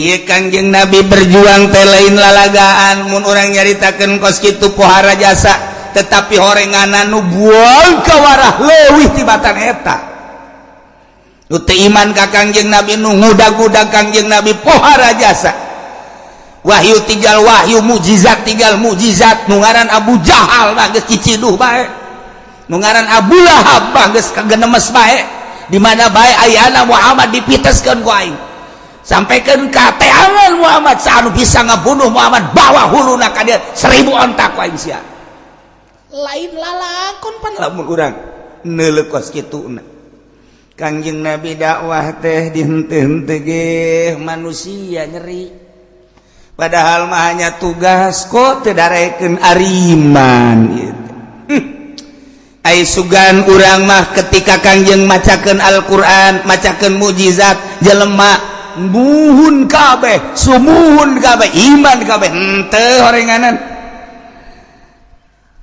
Ieu Kangjeng Nabi berjuang teh lain lalagaan. Mun urang nyaritakeun kos kitu pohara jasa, tetapi horenganan nu buang kawarah leuwih tibatan eta. Nu teu iman ka Kangjeng Nabi, nu ngudag-ngudag Kangjeng Nabi, pohara jasa. Wahyu tinggal wahyu, mukjizat tinggal mukjizat. Nu ngaran Abu Jahal mah geus ciciduh bae, nu ngaran Abu Lahab mah geus kagenemes bae. Di mana bae ayana Muhammad dipiteskeun ku aing, sampaikan ka teangan Muhammad, saanu bisa ngabunuh Muhammad, bawa huluna ka dia 1000 onta ku aing sia. Lain lalakon pan lamun urang neuleuh kos kituna. Kangjeng Nabi dakwah teh dihenteu-henteu ge manusia nyeri, padahal mah hanya tugas kok teu darekeun ariman ieu. Ai sugan urang mah ketika Kangjeng macakeun Al-Qur'an, macakeun mukjizat, jelema muhun kabeh, sumuhun kabeh, iman kabeh. Henteu horenganan.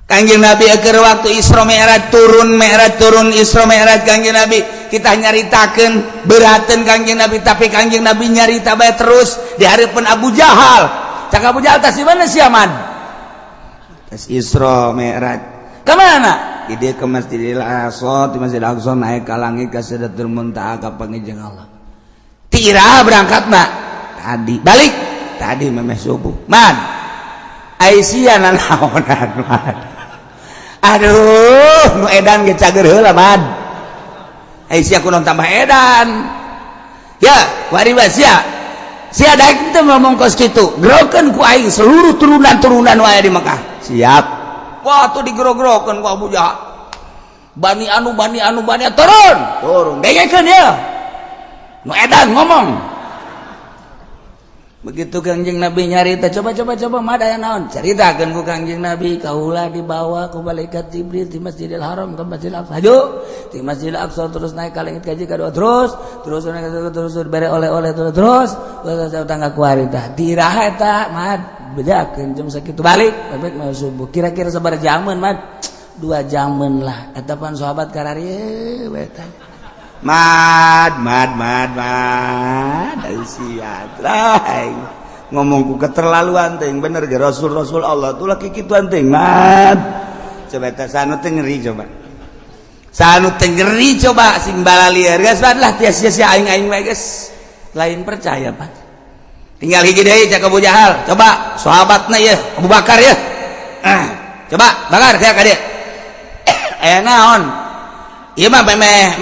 Kangjeng Nabi keur waktu Isra Mi'raj turun, Mi'raj turun, Isra Mi'raj Kangjeng Nabi kita nyaritakeun berateun Kangjeng Nabi, tapi Kangjeng Nabi nyarita bae terus di hareupeun Abu Jahal. Cak Abu Jahal, "Tas di mana sia, Man?" "Tas Isra Mi'raj." "Ka mana?" "Di dieu, ke Masjidil Aqsa, di Masjidil Aqsa naik ka langit, ka Sidratul Muntaha, ka panggih Allah." "Tira berangkat nak?" "Tadi." "Balik?" "Tadi memeh subuh." "Man, Aisyah nanaonan, Man? Aduh, nu edan ge cager heula, Man. Aisyah kunaon tambah edan ya? Wari sia sia daek teu ngomong kos kitu, grokeun ku aing seluruh turunan-turunan wae di Mekah." "Siap." Wah, tuh digrog-grokeun ku Abu Jahal. Bani anu, bani anu, bani anu, turun turun, dengekeun ya, nu edan ngomong. Begitu Kangjeng Nabi nyarita, "Coba, coba, coba, mada naon?" Caritakeun ku Kangjeng Nabi, "Kaula dibawa ku malaikat Jibril di Masjidil Haram ke Masjidil Aqsa. Hayu di Masjidil Aqsa, terus naik ka langit kaji kadua, terus terus naik, terus bere oleh-oleh, terus terus terus tangga kuari. Tah diraha eta, Mad? Bejakeun jam sakitu balik, balik mau subuh." "Kira-kira sabaraha jaman, Mad?" "2 jaman lah." Eta pan sahabat kararieu bae. Mad, mad, mad, mad, sia ngomongku keterlaluan ting. Bener ge rasul rasul Allah tuh laki kituan ting, Mad. Coba eta sanu teh ngeri, coba sanu teh ngeri, coba sing balalieur geus lah tia sia aing aing wae geus lain percaya. Pak, tinggal hiji deui. Cak Abu Jahal, "Coba sahabatna ya, Abu Bakar ya. Ah, coba Bakar sia ka dieu." "Aya naon ieu mah?" "Memeh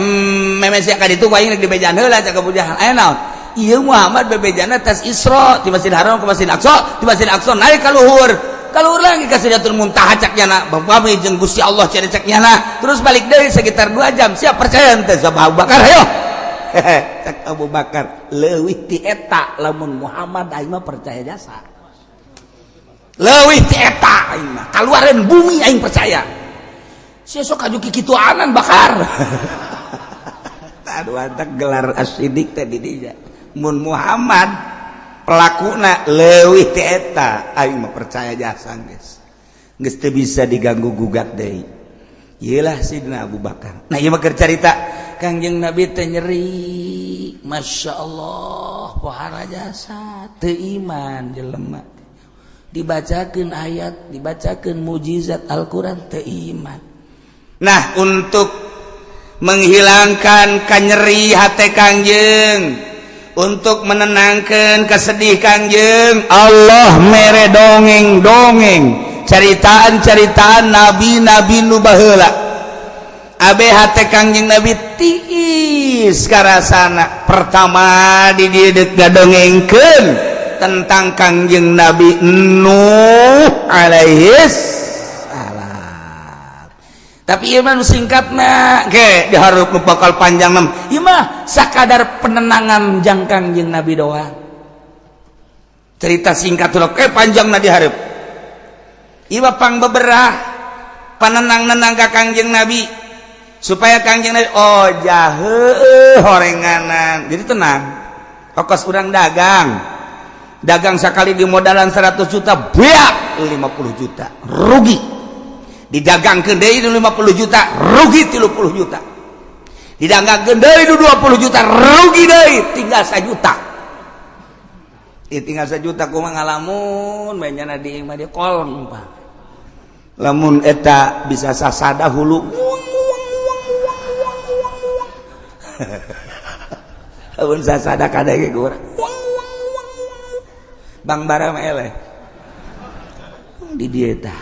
memeh sia ka ditu ku aing rek dibejaan heula." Cak Abu Jahal, "Aya naon ieu? Muhammad bebejana tas Isra di Masjid Haram ke Masjid Aqsa, di Masjid Aqsa naik ka luhur, ka luhur lagi ka Sidratul Muntaha, cak nyana bami jeung Gusti Allah cenah cak nyana, terus balik deui sekitar 2 jam. Siap percaya henteu?" Sama Abu Bakar, "Ayo." Cak Abu Bakar, "Leuwih ti eta lamun Muhammad, aing mah percaya jasa. Leuwih ti eta aing mah kaluareun bumi aing percaya. Sia sok aju kikituanan, Bakar." Aduh, antak gelar as-Siddiq teh di dinya. Mun Muhammad pelakuna, leuwih ti eta aing mah percaya jasa geus. Geus teu bisa diganggu gugat deui. Iyalah Sidina Abu Bakar. Nah, ieu mah keur carita Kangjeng Nabi teh nyeri. Masya Allah, pohara jasa, teu iman jelema. Dibacakeun ayat, dibacakeun mujizat Al-Qur'an, teu iman. Nah, untuk menghilangkan kanyeri hati Kangjeng, untuk menenangkan kesedih Kangjeng, Allah mere dongeng-dongeng, ceritaan-ceritaan nabi-nabi nu baheula. Abe hate Kangjeng Nabi tiis karasana. Pertama di dieu dongengkeun tentang Kangjeng Nabi Nuh alaihis salam. Tapi ieu mah nu singkatna ge, dihareup nu bakal panjang mah. Ieu mah sakadar penenangan jang Kangjeng Nabi doang. Cerita singkat tuh eh panjangna dihareup. Ieu mah pang beberah panenang-nenang ka Kangjeng Nabi supaya Kangjeng Nabi, oh jahe horenganan, jadi tenang. Kos urang dagang. Dagang sekali di modalan 100 juta, beak 50 juta, rugi. Didagangkeun deui 50 juta, rugi 30 juta. Didagangkeun deui 20 juta, rugi deui, tinggal 1 juta. Tinggal 1 juta kumaha ngalamun bae nyana di imah di kolong, Pak. Lamun eta bisa sasada hulu. Lamun sasada kadege urang. Bang bara mah eleh. Di dieu tah.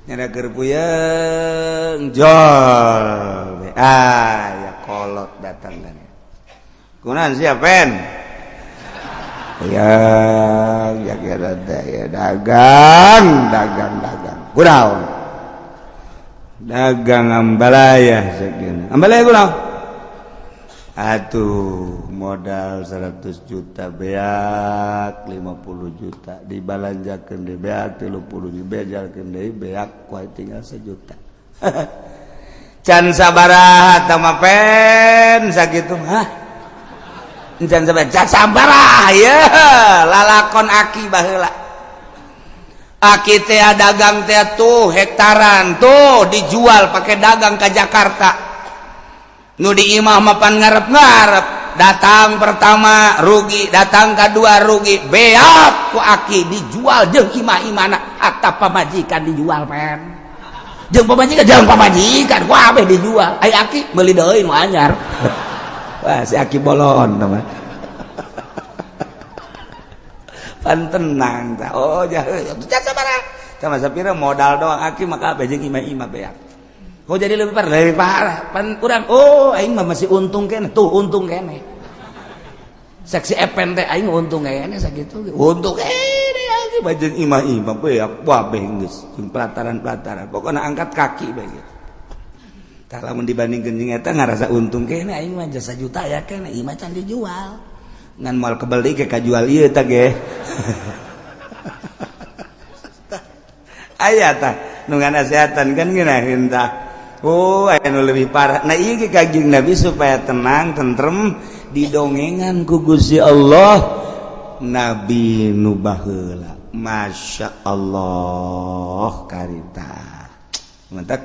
Nyana keur puyeng jol. Ah, ya kolot datang kan. Kunaon sia pen? Ya, ya kira ya dagang, dagang, dagang. Kunaon? Dagang ambalaya sekian. Ambalaya kunaon? Atuh modal 100 juta beak 50 juta dibalanjakeun deui beak 30 dibejalkeun deui beak kuai tinggal 1 juta. Can sabaraha tah mah pen sakitu mah. Can sabaraha, can sabaraha ye lalakon aki baheula. Aki teh dagang teh tuh hektaran tuh dijual pakai dagang ke Jakarta. Nu di imah mapan ngarep-ngarep, datang pertama rugi, datang kedua rugi, beak ku aki dijual jeung imah-imahna hatta pamajikan dijual pen. Jeung pamajikan ku abeh dijual. Ai aki meuli deui nu anyar. Wah, si aki bolon teman. Pan tenang tah. Oh, jahe. Can sabaraha? Sama sapira modal doang aki maka abeh jeung imah-imah beak. Oh jadi lebih parah, pan kurang. Oh, aing mah masih untung kene, tuh untung kene. Seksi epen teh aing untung kene sakitu. Untung kene aki bajeng imah-imah beak wabeh geus jeung pelataran-pelataran. Pokona angkat kaki bae gitu. Tah lamun dibandingkeun jeung eta ngarasa untung kene aing mah jasa juta ya kene imah can dijual. Ngan moal kebeli ke kajual ieu tah ge. Aya tah nu nganasehatan kan ngeunaheun tah. Oh, anu lebih parah. Nah, ieu ge Kanjeng Nabi supaya tenang, tentrem didongengan ku Gusti Allah Nabi nu baheula. Masya Allah karita. Mantak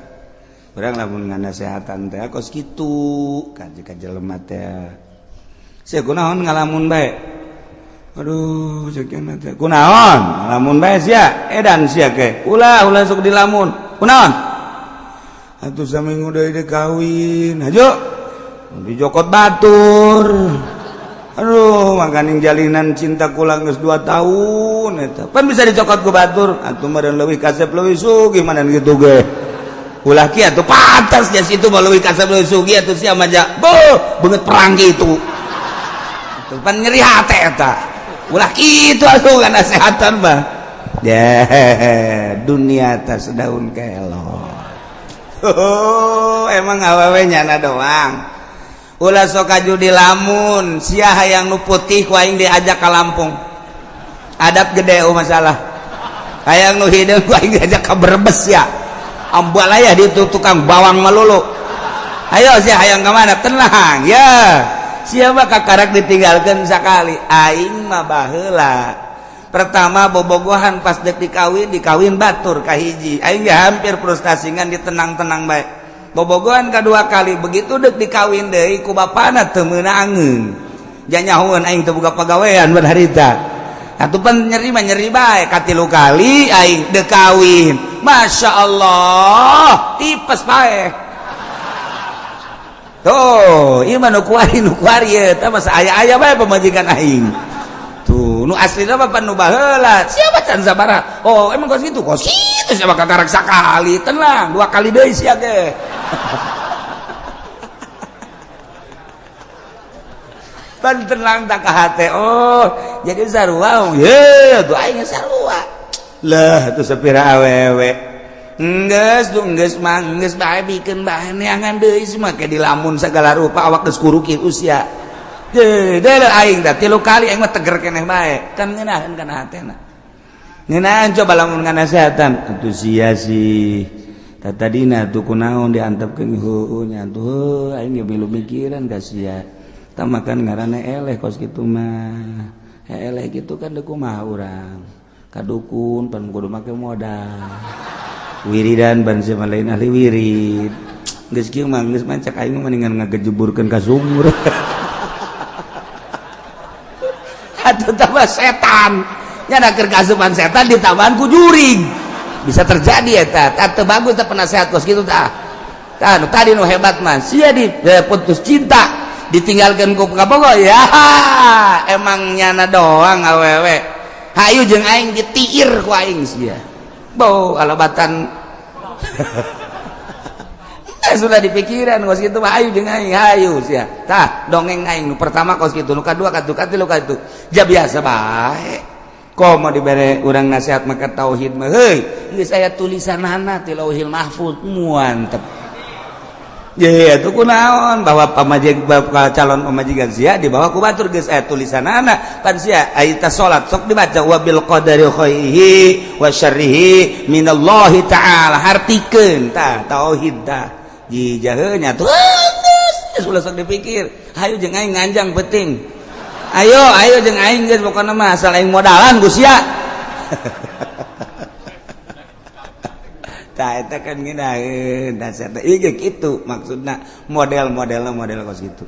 urang lamun nganasehatan teh kos kitu ka jelema teh. Sia kunaon ngalamun bae? Aduh, ceuk teh. Kunaon? Ngalamun bae sia? Edan sia ke. Ulah ulah sok dilamun. Kunaon? Atuh saminggu deui dek kawin. Hajo. Dijokot batur. Aduh, makaning jalinan cinta kula geus 2 tahun eta. Pan bisa dicokot ku batur. Atuh meureun leuwih kasep leuwih sugih mana kitu ge. Ulah kieu atuh pantas nya situ mah leuwih kasep leuwih sugih atuh sia mah ja. Beuh, beungeut perang kitu. Atuh pan nyeri hate eta. Ulah kitu atuh ngasehatan mah. Ya, dunia atas daun kelor. Oh, emang awewe nyana doang. Ulah sok kaju di lamun, sia hayang nu putih ku aing diajak ka Lampung. Adat gede oh masalah. Hayang nu hideung ku aing diajak ka Brebes ya. Ambalaya di tukang bawang melulu. Ayo sia hayang ka mana? Tenang ya. Sia mah kakarak ditinggalkeun sakali. Aing mah baheula. Pertama bobogohan pas dek dikawin, dikawin batur kahiji. Aing ge hampir frustasi ngan ditenang-tenang bae. Bobogohan kedua kali begitu dek dikawin deui ku bapana teu meunangeun. Janyahoeun aing teu boga pagawean ban harita. Atuh pan nyeri mah nyeri bae katilu kali aing dek kawin. Masya Allah, tipes bae. Tuh, ieu mah nu kuari eta mah aya-aya bae pamajikan aing. Tuh, nu aslina mah pan nu baheula. Siapa can sabaraha? Oh, emang kos kitu? Kos kitu siapa kakarak sakali. Tenang, 2 kali deui sia ge. Pan tenang tak ka hate. Oh, jadi sarua. Ye, tuh aing sarua. Lah, tuh sapira awewe. Enggeus, tuh enggeus mah enggeus bae bikeun bae neangan deui semua ke dilamun segala rupa awak geus kuruki usia. Deh, aing dah 3 kali aing mah teger keneh bae. Kan ngeunaheun kana hatena. Ngeunaheun coba lamun nganasehatan. Atuh sia sih. Tadina tuh kunaon diantepkeun heueuh nya tuh aing ge milu mikiran ka sia. Tah makan ngaranna eleh kos kitu mah. Eleh gitu kan deuk kumaha urang. Ka dukun pan kudu make modal. Wiridan ban sia lain ahli wirid. Geus kieu mah geus mah cek aing mah mendingan ngagejeburkeun ka sumur. Atuh tambah setan. Nya da keur kaasupan setan ditambahan ku jurig. Bisa terjadi eta. Teu bagus teh penasehat kos kitu tah. Tah nu tadi nu hebat mah sia di putus cinta ditinggalkeun ku kabogoh ya emang nyana doang awewe. Hayu jeung aing ditiir ku aing sia. Bau alabatan. Sudah dipikiran kos kitu mah hayu jeung aing hayu sia. Tah dongeng aing nu pertama kos kitu, nu kadua katu katilu katu. Ja biasa bae. Komo dibere urang nasihat maka tauhid mah heuy geus aya tulisanana ti Lauhil Mahfuz mantep. Ye itu kunaon bahwa pamajig calon pamajikan sia dibawa ku batur geus aya tulisanana pan sia aya ta salat sok dibaca wabil qadari khairihi wa syarrihi minallahi ta'ala hartikeun tah tauhid tah jijaheunya tuh geus ulah sok dipikir hayu jeung aing nganjang penting ayo ayo jeung aing geus pokona mah asal aing modalan ku sia. Tah eta kan ngeunaheun dasar teh ieu kitu maksudna model-modelna model kos kitu.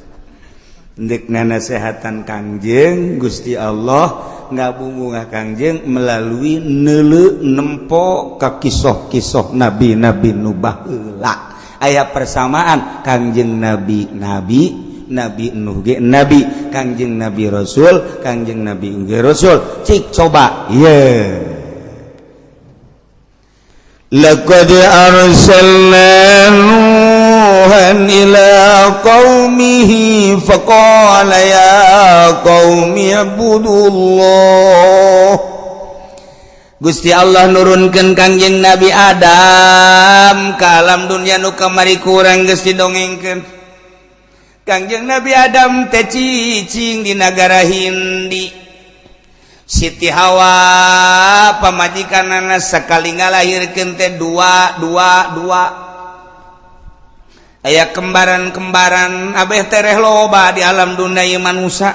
Ndek nasehatan Kangjeng Gusti Allah ngabungah Kangjeng melalui neuleu nempo ka kisoh-kisoh nabi-nabi nu baheula. Aya persamaan Kangjeng Nabi nabi, Nabi Nuh ge nabi, Kangjeng Nabi Rasul, Kangjeng Nabi ge Rasul. Cik coba ye. Laqad arsalna Nuhan ila qaumihi faqala ya qaumi ibudullah. Gusti Allah nurunkeun Kangjeng Nabi Adam ka alam dunya nu kamari kurang geus didongengkeun. Kangjeng Nabi Adam teh cicing di nagara Hindi. Siti Hawa pamajikanana sekali ngalahirkeun teh dua dua dua. Aya kembaran-kembaran abeh tereh loba di alam dunia ieu manusa.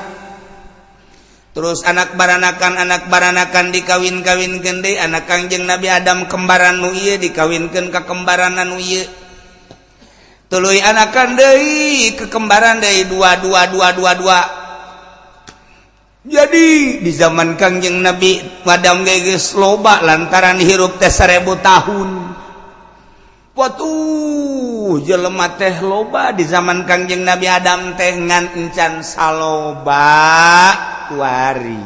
Terus anak baranakan dikawin-kawinkeun deui anak Kangjeng Nabi Adam kembaran nu ieu dikawinkeun ka kembaran nu ieu. Tuluy anakan deui ke kembaran deui dua dua dua dua dua. Jadi di zaman Kangjeng Nabi Adam geus loba lantaran hirup teh 1000 tahun. Watuh jelema teh loba di zaman Kangjeng Nabi Adam teh ngan encan saloba kuari.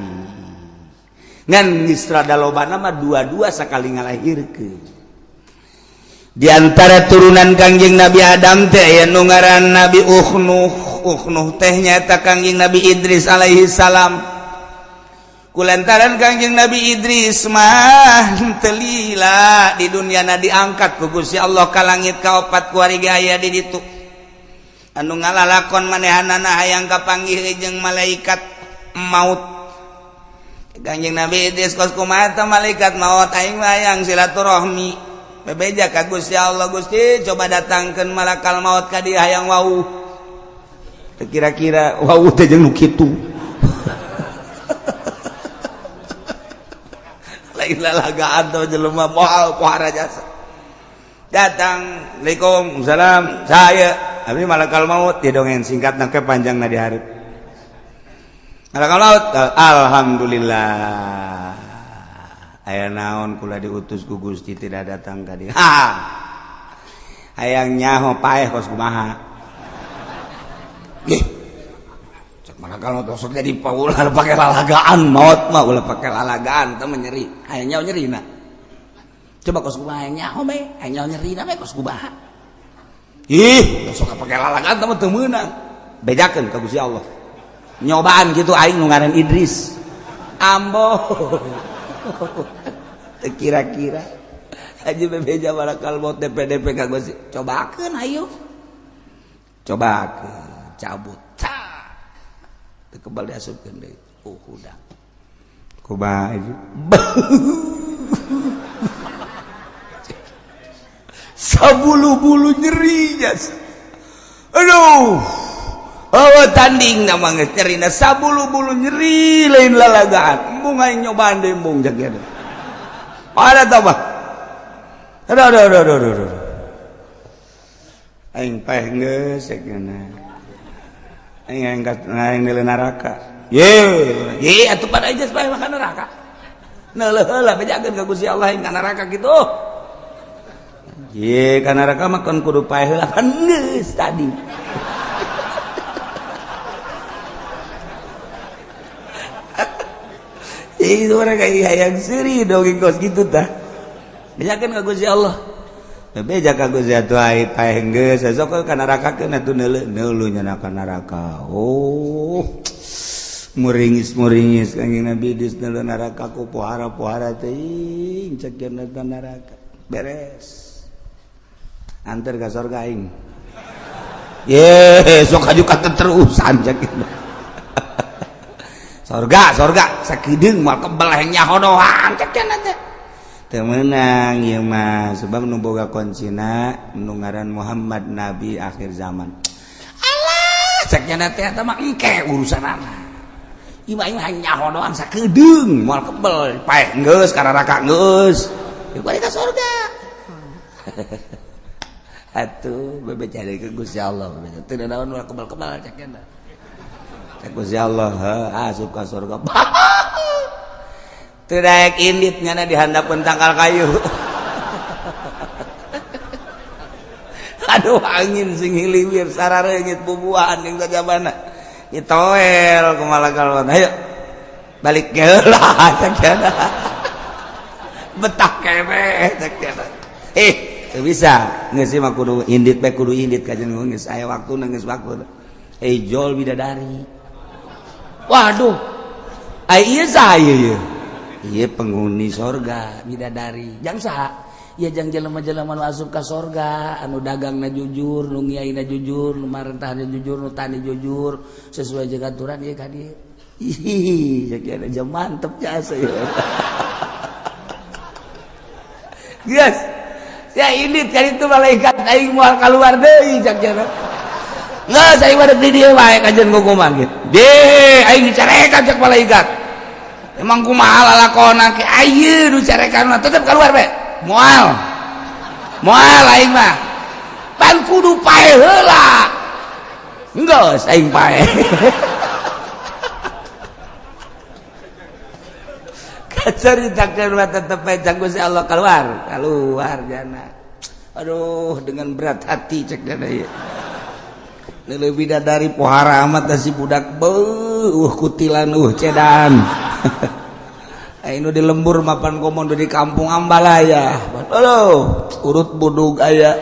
Ngan geus rada lobana mah dua-dua sakali ngalahirkeun. Di antara turunan Kangjeng Nabi Adam teh aya nu ngaran Nabi Ukhnuh. Ukhnuh teh nyaeta Kangjeng Nabi Idris alaihi salam. Kulantaran Kangjeng Nabi Idris mah teu lila di dunyana diangkat ku Gusti Allah ka langit kaopat kuari ge aya di ditu. Anu ngalalakon manehanana hayang kapanggih jeung malaikat maut. Kangjeng Nabi Idris kos kumaha teh malaikat maut aing mah hayang silaturahmi. Bebeja ka Gusti Allah, Gusti coba datangkeun malakal maut ka dieu hayang wau. Kira-kira wau teh jeung nu kitu. Lain lalagaan teh jelema moal pohara jasa. Datang, Assalamualaikum, salam, saya abdi malakal maut dia dongeng singkat ke panjangna di hareup. Malakal maut, alhamdulillah. Aya naon kula diutus ku Gusti tidak datang ka dieu. Hayang nyaho paeh kos kumaha. Ih. Cek malakal maut sok jadi paulah pake lalagaan maut mah ulah pake lalagaan teh mah nyeri. Hayang nyaho nyerina. Coba kos kumaha hayang nyaho bae, hayang nyaho nyerina bae kos kumaha. Ih, sok pake lalagaan teh mah teu meunang. Bejakeun ka Gusti Allah. Nyobaan kitu aing nu ngaran Idris. Ambo. Kira-kira aja bebeja malakal maut DPDP ka Gusti. Cobakeun ayo. Cobakeun, cabut. Teu kebal diasupkeun deui. Oh, udah. Kumaha ieu? Sabulu-bulu nyeri jas. Aduh. Oh tanding nama geus nyerina sabulu-bulu nyeri lain lalagaan. Embung aing nyobaan deui embung cek ieu. Ada tah bah. Aduh aduh aduh aduh aduh. Aing paeh geus cek Aing aing aing neraka. Ye, ye atuh pada aja paeh mah ka neraka. Neuleuh heula bejakeun ka Gusti Allah aing ka neraka kitu. Ye, ka neraka mah kan kudu paeh heula kan geus tadi. Itu mereka hayang seri dongeng kos gitu tah. Bejakeun ka Gusti Allah. Beja ka Gusti atuh ai paeh geus sok ka neraka keun atuh neuleuh neuleuh nya ka neraka. Oh. Muringis-muringis Kangjeng Nabi Idris neuleuh neraka ku pohara-pohara teuing cek cenah neraka. Beres. Anter ka sorga aing. Ye, sok aju katerusan cek. Sorga, sorga, sakedeung moal kebel hayang nyaho doang cek cenah teh. Teu meunang ieu mah sebab nu boga kuncina nu ngaran Muhammad nabi akhir zaman. Alah, cek cenah teh eta mah engke urusanana. Ieu mah aing hayang nyaho doang sakedeung moal kebel paeh geus ka neraka geus. Ieu balik ka sorga. Atuh bebeja deui ka Gusti Allah bebeja. Teu naon moal kebel-kebel cek cenah. Gusti Allah asup ka surga. Teu daek indit nyana dihandapeun tangkal kayu. Aduh angin sing hiliwir sarareungit bubuahan jeung sajabana. Ditoel kumaha kalon. Ayo balik heula cek cenah. Betah keneh cek cenah. Eh, teu bisa. Geus mah kudu indit bae kudu indit ka jeung geus aya waktuna geus waktu. Ejol bidadari. Waduh, ai ieu saha ieu? Ieu penghuni sorga bidadari. Jang saha? Ieu jang jelema-jelema nu asup ka sorga, anu dagangna jujur, nu ngiaina jujur, nu marentahna jujur, nu tani jujur, sesuai jeung aturan ieu ka dieu. Ih, cek aja mantep jasa ieu. Geus. Ya ini kan itu malaikat aing moal kaluar deui cek cenah. Nggak, saya mah di dieu wae kajian kumaha gitu. Deh, aing dicarekan cek malaikat. Emang kumaha lalakona ke ayeuna nu carekan mah tetep keluar bae. Moal. Moal aing mah. Pan kudu paeh heula. Geus aing paeh. Kacaritakeun mah tetep bae cek Gusti Allah keluar. Keluar jana. Aduh, dengan berat hati cek dana ieu. Lebih dari pohara amat si budak beuh kutilan cedan. Aing nu di lembur mapan komodo di kampung Ambalaya. Aduh, urut budug aya,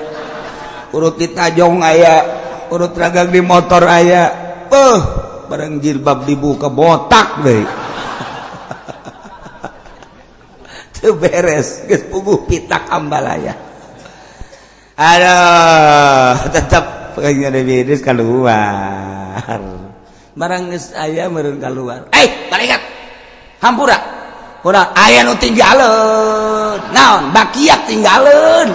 urut di tajong aya, urut ragang di motor aya. Beuh, bareng jilbab dibuka botak deui. Teu beres, geus puguh pitak Ambalaya. Aduh, tetep pengen Nabi Idris keluar. Barang geus aya meureun keluar. Eh, malaikat. Hampura. Kurang aya nu tinggaleun. Naon? Bakiak tinggaleun.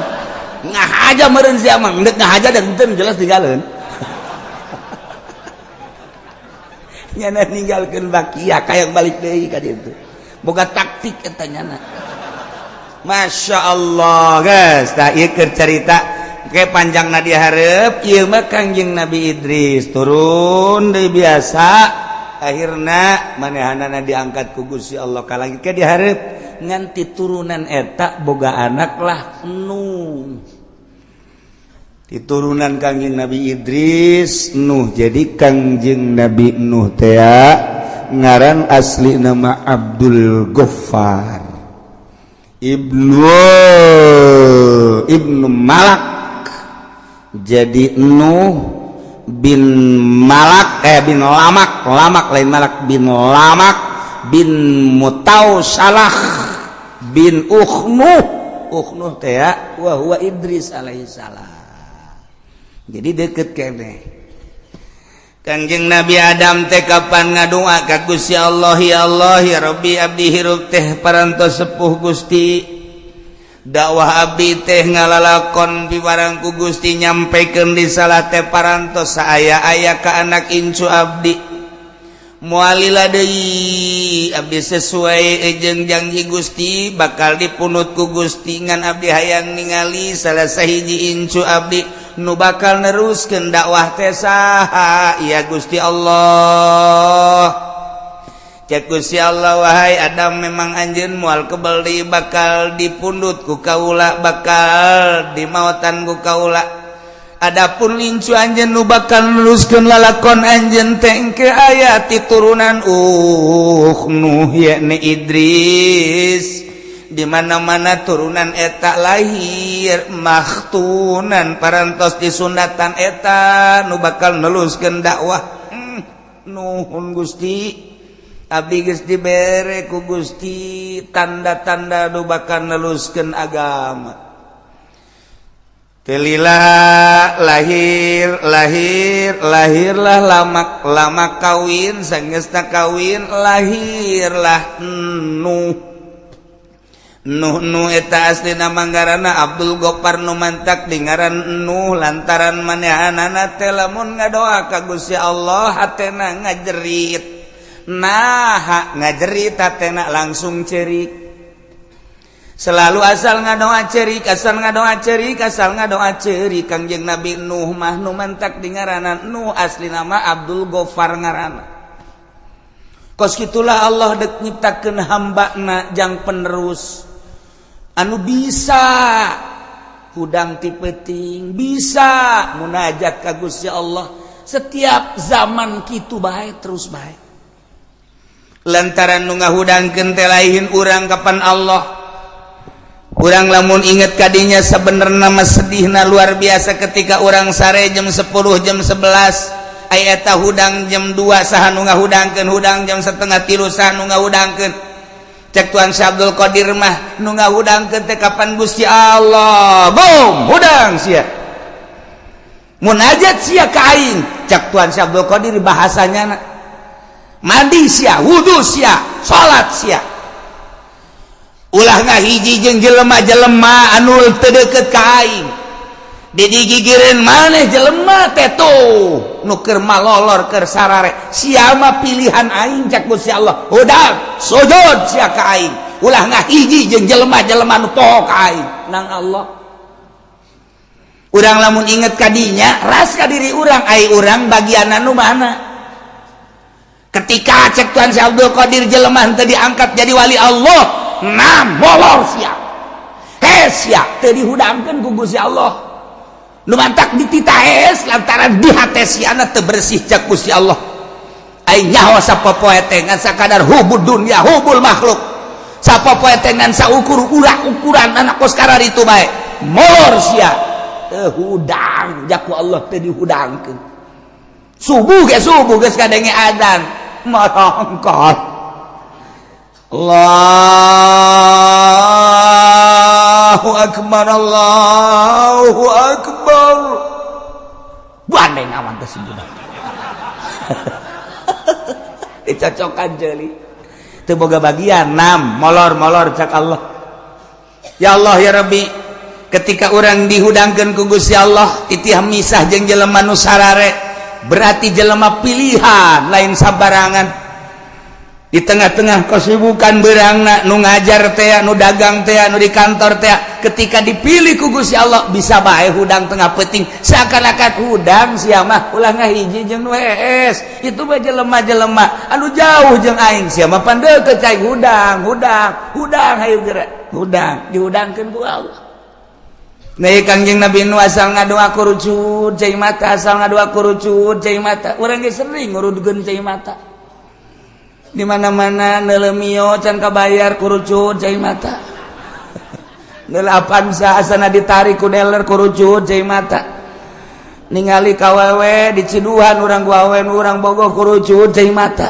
Ngahaja meureun sia mah, endek ngahaja dan henteu jelas tinggaleun. Nyana ninggalkeun bakiak hayang balik deui ka ditu. Boga taktik eta nyana. Masya Allah, guys. Tah ieu keur carita oke panjang na dihareup ieu mah Kangjeng Nabi Idris turun deui biasa akhirna manehanana diangkat ku Gusti Allah ka langit ke dihareup nganti turunan eta boga anak lah Nuh. Diturunan Kangjeng Nabi Idris Nuh. Jadi Kangjeng Nabi Nuh teh ngaran asli nama Abdul Ghaffar Ibnu Malak. Jadi Nuh bin Malak bin Lamak, Lamak lain Malak, bin Lamak bin Mutausalah bin Ukhnuh. Ukhnuh teh wa huwa Idris alaihi salam. Jadi deket keneh. Kangjeng Nabi Adam teh kapan ngadua ka Gusti Allah, ya Allah ya Rabbi abdi hirup teh parantos sepuh Gusti. Dakwah abdi teh ngalalakon piwarang ku Gusti, nyampekeun risalah teh parantos saaya-aya ka anak incu abdi. Moal lila deui, abdi sesuai jeung janji Gusti, bakal dipundut ku Gusti. Ngan abdi hayang ningali salah sahiji incu abdi nu bakal neruskeun dakwah teh saha ya, Gusti Allah? Cek Gusti Allah, "Wahai Adam, memang anjeun moal kebel deui, bakal dipundut ku kaula, bakal dimautan ku kaula. Adapun incu anjeun nu bakal neruskeun lalakon anjeun teh engke aya ti turunan Nuh, yakni Idris. Di mana-mana turunan eta lahir makhtunan, parantos disunatan, eta nu bakal neruskeun dakwah." Nuhun, Gusti, abdi geus dibere ku Gusti tanda-tanda nu bakal neruskeun agama. Teu lila lahir lahir lahirlah Lamak. Lamak kawin, sangesna kawin lahirlah Nuh. Nuh, Nuh eta asli nama ngaranna Abdul Gopar, nu mantak di ngaran Nuh lantaran manehanana teh lamun ngadoa ka Gusti Allah hatena ngajerit. Nah, ngajerit hatena langsung cerik selalu, asal ngadoa cerik, asal ngadoa cerik, asal ngadoa cerik. Kangjeng Nabi Nuh mah nu mantak di ngaranan Nuh, asli nama Abdul Gofar ngaranna. Kos gitulah Allah dek nyiptakeun hambana jang penerus anu bisa hudang ti peuting, bisa munajat ka Gusti Allah setiap zaman. Kitu bae terus bae lantaran nu ngahudangkeun teh lain urang, kapan Allah. Urang lamun inget kadinya sebenarnya mah sedihna luar biasa ketika urang sare jam 10, jam 11, aya eta hudang jam 2, saha nu ngahudangkeun? Hudang jam 2.30, saha nu ngahudangkeun? Cek Tuan Syekh Abdul Qadir mah, nu ngahudangkeun teh kapan Gusti Allah. Bom hudang sia, munajat sia ka aing, cek Tuan Syekh Abdul Qadir bahasanya. Mandi sia, wudu sia, salat sia, ulah ngahiji jeung jelema-jelema anu teu deukeut ka aing. Digigireun maneh jelema teh tuh nu keur malolor, keur sarare, sia mah pilihan aing, cek Gusti Allah. Hudang, sujud sia ka aing, ulah ngahiji jeung jelema-jelema nu poho ka aing. Nang Allah, urang lamun inget kadinya ras ka diri urang, ai urang bagian anu mana? Ketika cek Tuan Syekh Abdul Qadir jelema teu diangkat jadi wali Allah, nam molor sia, hes sia, teu dihudangkeun ku Gusti Allah. Nu mantak dititah hes lantaran di hate siana teu bersih, cek Gusti Allah. Aing nyaho sapopoe teh ngan sakadar hubud dunya, hubul makhluk. Sapopoe teh ngan saukur urak ukuran anak kos itu bae. Molor sia, teu hudang jaku Allah, teu dihudangkeun. Subuh ge, subuh geus kadenge adzan marangkat, Allahu akbar, Allahu akbar, gandeng awan teh budak dicocokan jeli teu boga bagian. Nam molor molor, cak Allah. Ya Allah, ya Rabbi, ketika orang dihudangkeun ku Gusti Allah titih misah jeung jelema nu sarare, berarti jelema pilihan, lain sabarangan. Di tengah-tengah kesibukan berangna, nu ngajar teh, nu dagang teh, nu di kantor teh, ketika dipilih ku Gusti Allah bisa bae hudang tengah peuting, seakan-akan hudang sia mah, ulah ngahiji jeung nu hees, itu mah jelema-jelema anu jauh jeung aing, sia mah pan deukeut cai. Hudang, hudang, hudang, hayu geura hudang. Dihudangkeun ku Allah. Nah, Kangjeng Nabi nu asal ngadoa kurucut cai mata, asal ngadoa kurucut cai mata. Urang ge sering ngurudkeun cai mata. Di mana-mana neuleu Mio can kabayar, kurucut cai mata. Neuleu Avanza asana ditarik ku dealer, kurucut cai mata. Ningali kawewe diciduhan urang ku awewe urang bogoh, kurucut cai mata.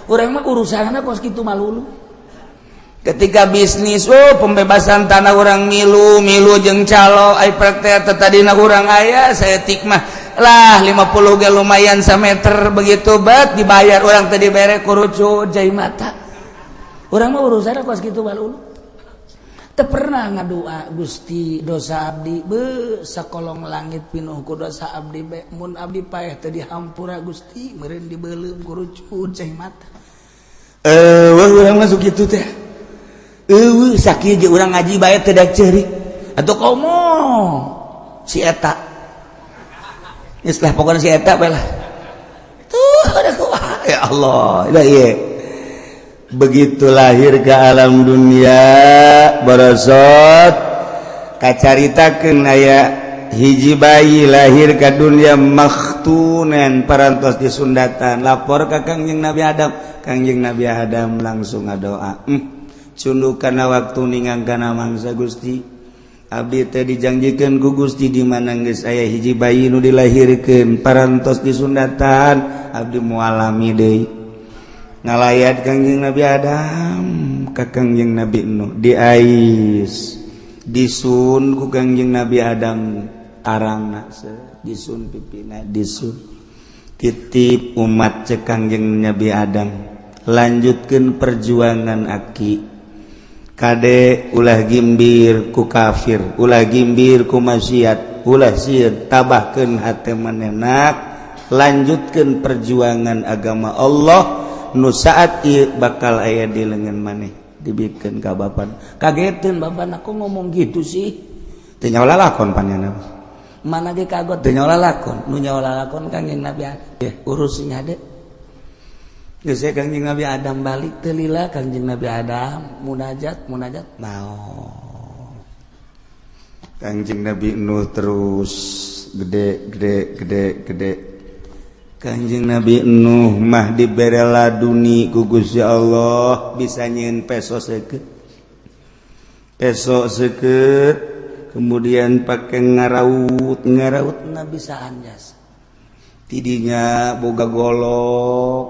Urang mah urusanna kos kitu malulu. Ketika bisnis, oh, pembebasan tanah orang milu milu jeung calo, ai praktek tadina urang aya saeutik mah lah, 50 ge lumayan sameter. Begitu bet dibayar orang tadi bere, kurucut cai mata. Urang mah urusan kos kitu malulu. Teu pernah ngadua, "Gusti, dosa abdi be sakolong langit pinuh ku dosa abdi be. Mun abdi paeh teu dihampura Gusti, meureun dibeuleum ku rucut cai mata." Eh, urang masuk kitu teh. Eueuh, sakieu ge urang ngaji bae teu daek ceurik. Atuh komo si eta. Geus lah, pokona si eta bae lah. Tuh ada kumaha, ya Allah. Dah ieu. Begitu lahir ke alam dunia, borosot kacaritakeun aya hiji bayi lahir ke dunia makhtunan, parantos disundatan. Lapor ka Kangjeng Nabi Adam. Kangjeng Nabi Adam langsung ngadoa, cunduk kana waktu ningang kana mangsa, "Gusti, abdi teh dijanjikeun ku Gusti di mana geus aya hiji bayi nu dilahirkeun parantos disundatan, abdi moal lami deui." Ngalayat Kangjeng Nabi Adam ka Kangjeng Nabi Nuh, diais, disun ku Kangjeng Nabi Adam tarangna, disun pipina, disun. "Titip umat," cek Kangjeng Nabi Adam, "lanjutkan perjuangan aki. Kade, ulah gimbir ku kafir, ulah gimbir ku maksiat, ulah sieun, tabahkeun hate manehna, lanjutkan perjuangan agama Allah nu saat ieu bakal aya di lengan maneh." Dibikeun ka bapak. Kageteun bapak, "Aku ngomong gitu sih?" Teu nyaho lalakon panjana mana ge kagot, teu nyaho lalakon. Nu nyaho lalakon Kangjeng Nabi Adam. Ya, urus sing hade. Geus, Kangjeng Nabi Adam balik. Teu lila Kangjeng Nabi Adam munajat, munajat, naon. Kangjeng Nabi Nuh terus gede, gede, gede, gede. Kanjeng Nabi Nuh mah dibere laduni ku Gusti Allah, bisa nyieun peso seukeut, peso seukeut, kemudian pakai ngaraut, ngaraut na bisaan jasa. Tidinya boga golok,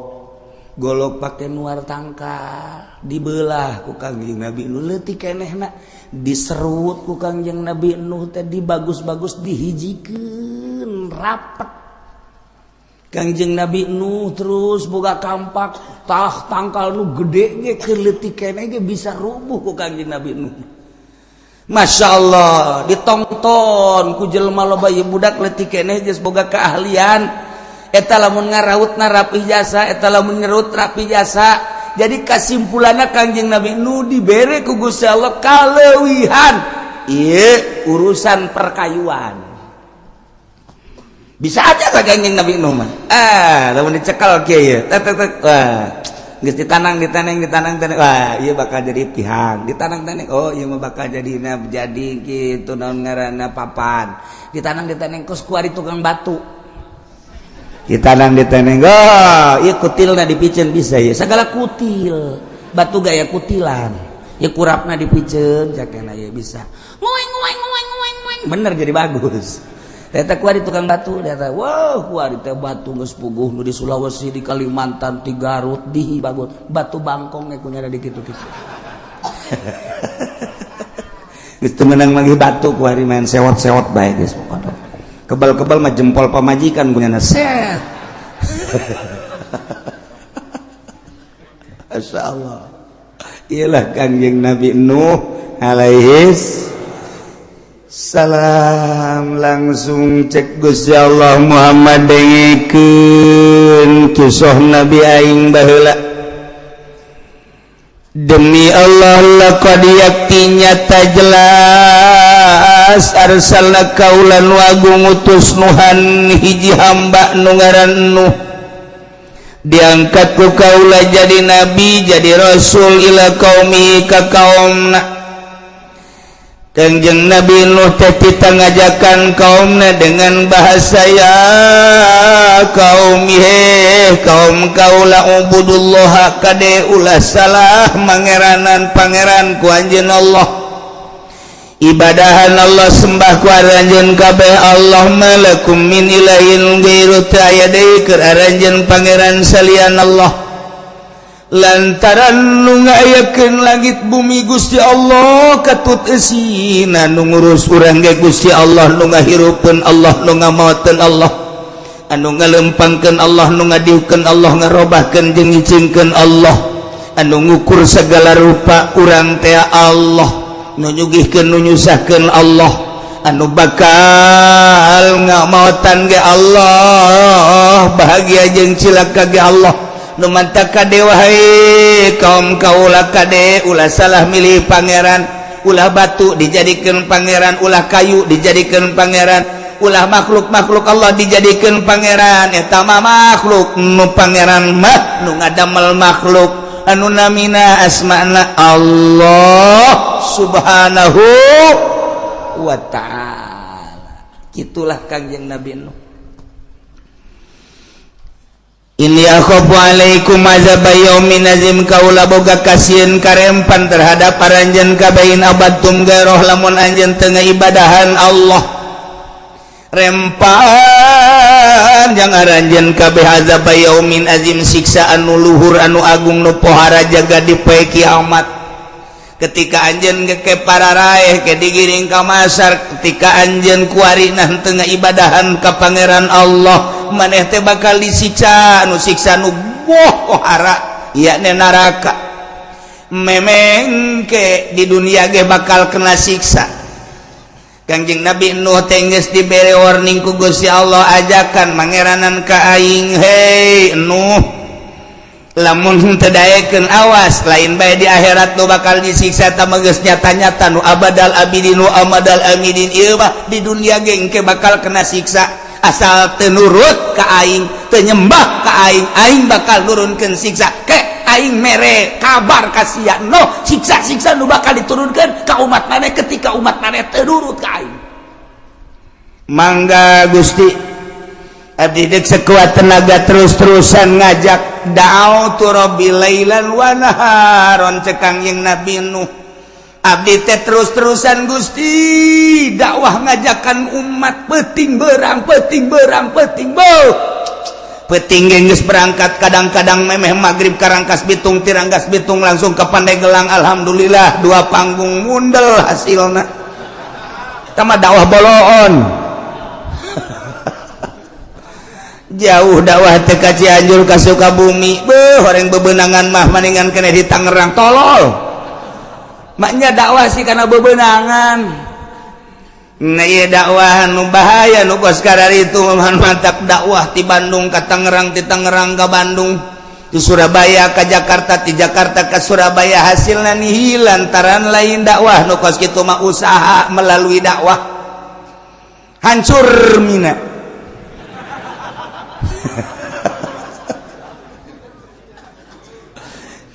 golok pakai nuar tangkal, dibelah ku Kangjeng Nabi Nuh leutik kenehna, diserut ku Kangjeng Nabi Nuh teh, dibagus-bagus, dihijikeun rapet. Kangjeng Nabi Nuh terus boga kampak, tah tangkal nu gede ge, keur leutik keneh ge bisa rubuh ku Kangjeng Nabi Nuh. Masya Allah, ditonton ku jelema loba. Ieu budak leutik keneh geus boga keahlian eta, lamun ngarautna rapih jasa, eta lamun ngerut rapih jasa. Jadi kesimpulanna, Kangjeng Nabi Nuh dibere ku Gusti Allah kaleuwihan ieu urusan perkayuan. Bisa aja lah Kangjeng Nabi Nuh mah. Ah, lamun dicekal kieu ye, tek tek tek, wah, geus ditanang, ditanang, ditanang, tanang, wah, ieu bakal jadi tihang. Ditanang tanang, oh, ieu mah bakal jadi jadi gitu, naon ngaranna, papan. Ditanang, ditanang, kos kuari tukang batu. Ditanang, ditanang, oh, ieu kutilna dipiceun bisa ya, segala kutil batu gaya kutilan ya, kurapna dipiceun cakena ya bisa ngoeng ngoeng ngoeng ngoeng ngoeng, bener jadi bagus. Eta kuari tukang batu, eta wow, kuari teh batu geus puguh nu di Sulawesi, di Kalimantan, di Garut, di bagus batu bangkong ge kunyara di kitu-kitu. Geus teu meunang manggih batu kuari, main sewot-sewot bae geus pokona. Kebal-kebal mah jempol pamajikan kunyana set. Masya Allah. Iyalah Kangjeng Nabi Nuh alaihis salam. Langsung cek Gusti Allah, "Muhammad, dengekeun kisah Nabi aing baheula. Demi Allah, laqad, yakti nyata jelas, arsalna, kaula nu agung ngutus, Nuhan, hiji hamba nu ngaran Nuh. Diangkat ku kaula jadi nabi, jadi rasul, ila qaumi, ka kaumna." Kangjeng Nabi Nuh teh tita ngajakan kaumna dengan bahasa, "Ya kaum, he kaum kaula, ubudullah, kade ulah salah mangeranan pangeran ku anjeun Allah, ibadahan Allah, sembah ku aranjeun kabeh Allah. Malakum min ilahin ghairu, teu aya deui keur aranjeun pangeran salian Allah, lantaran nu ngayakeun langit bumi Gusti Allah, katut eusina, nu ngurus urang ge Gusti Allah, nu ngahirupeun Allah, nu ngamaoteun Allah, anu ngalempangkeun Allah, nu ngadiukeun Allah, ngarobahkeun jeung ngicingkeun Allah, anu ngukur segala rupa urang teh Allah. Nu nyugihkeun, nu nyusahkeun Allah, anu bakal ngamautan ge Allah, bahagia jeung cilaka ge Allah. Nu mantak kade, wahai kaum kaula, kade ulah salah milih pangeran. Ulah batu dijadikan pangeran, ulah kayu dijadikan pangeran, ulah makhluk-makhluk Allah dijadikan pangeran. Eta mah makhluk. Nu pangeran mah nu ngadamel makhluk, anu namina asmana Allah Subhanahu wa Ta'ala. Itulah Kangjeng Nabi Nuh. Inni akhafu alaikum azab yaumin azim. Kaula boga kasieun karempan terhadap aranjeun kabeh, in abadtum gairoh, lamun anjeun teu ibadahan Allah, rempan jang aranjeun kabeh azab yaumin azim, siksa anu luhur, anu agung, nu pohara jaga di poe kiamat. Ketika anjeun ke para raeh ke digiring ka masar, ketika anjeun kuari nah teu ibadahan ka Pangeran Allah, maneh teh bakal disiksa, anu siksa nu pohara, yakni neraka. Memengke di dunia ge bakal kena siksa. Kangjeng Nabi Nuh teh geus dibere warning ku Gusti Allah, ajakan mangeranan ka aing, "Hei Nuh, lamun teu daekeun, awas, lain bae di akhirat nu bakal disiksa, tah geus nyata-nyata nu abadal abidin nu amadal amidin, ieu mah di dunia ge engke bakal kena siksa. Asal teu nurut ka aing, teu nyembah ka aing, aing bakal nurunkeun siksa." Ke aing mere kabar ka sia, no siksa-siksa nu bakal diturunkan ka umat maneh ketika umat maneh teu nurut ka aing. "Mangga Gusti, abdi dek sekuat tenaga terus-terusan ngajak, da'autu rabbi lailan wa naharon." Cek Kangjeng Nabi Nuh, "Abdi teh terus-terusan, Gusti, dakwah ngajakan umat, peting berang, peting berang, peting beuh peting geus berangkat, kadang-kadang memeh maghrib ka Rangkas Bitung, ti Rangkas Bitung langsung ke Pandeglang. Alhamdulillah dua panggung mundel hasilna." Tama dakwah boloon jauh, dakwah teh ka Cianjur, ka Sukabumi, beuh, horeng bebenangan mah maningan kene di Tangerang. Tolol maknya dakwah sih karena bebenangan. Nah, iya, dakwah nu bahaya nu kos itu mantap, dakwah di Bandung ke Tangerang, di Tangerang ke Bandung, di Surabaya ke Jakarta, di Jakarta ke Surabaya, hasilnya nihil lantaran lain dakwah nu kos kitu mah, usaha melalui dakwah. Hancur mina.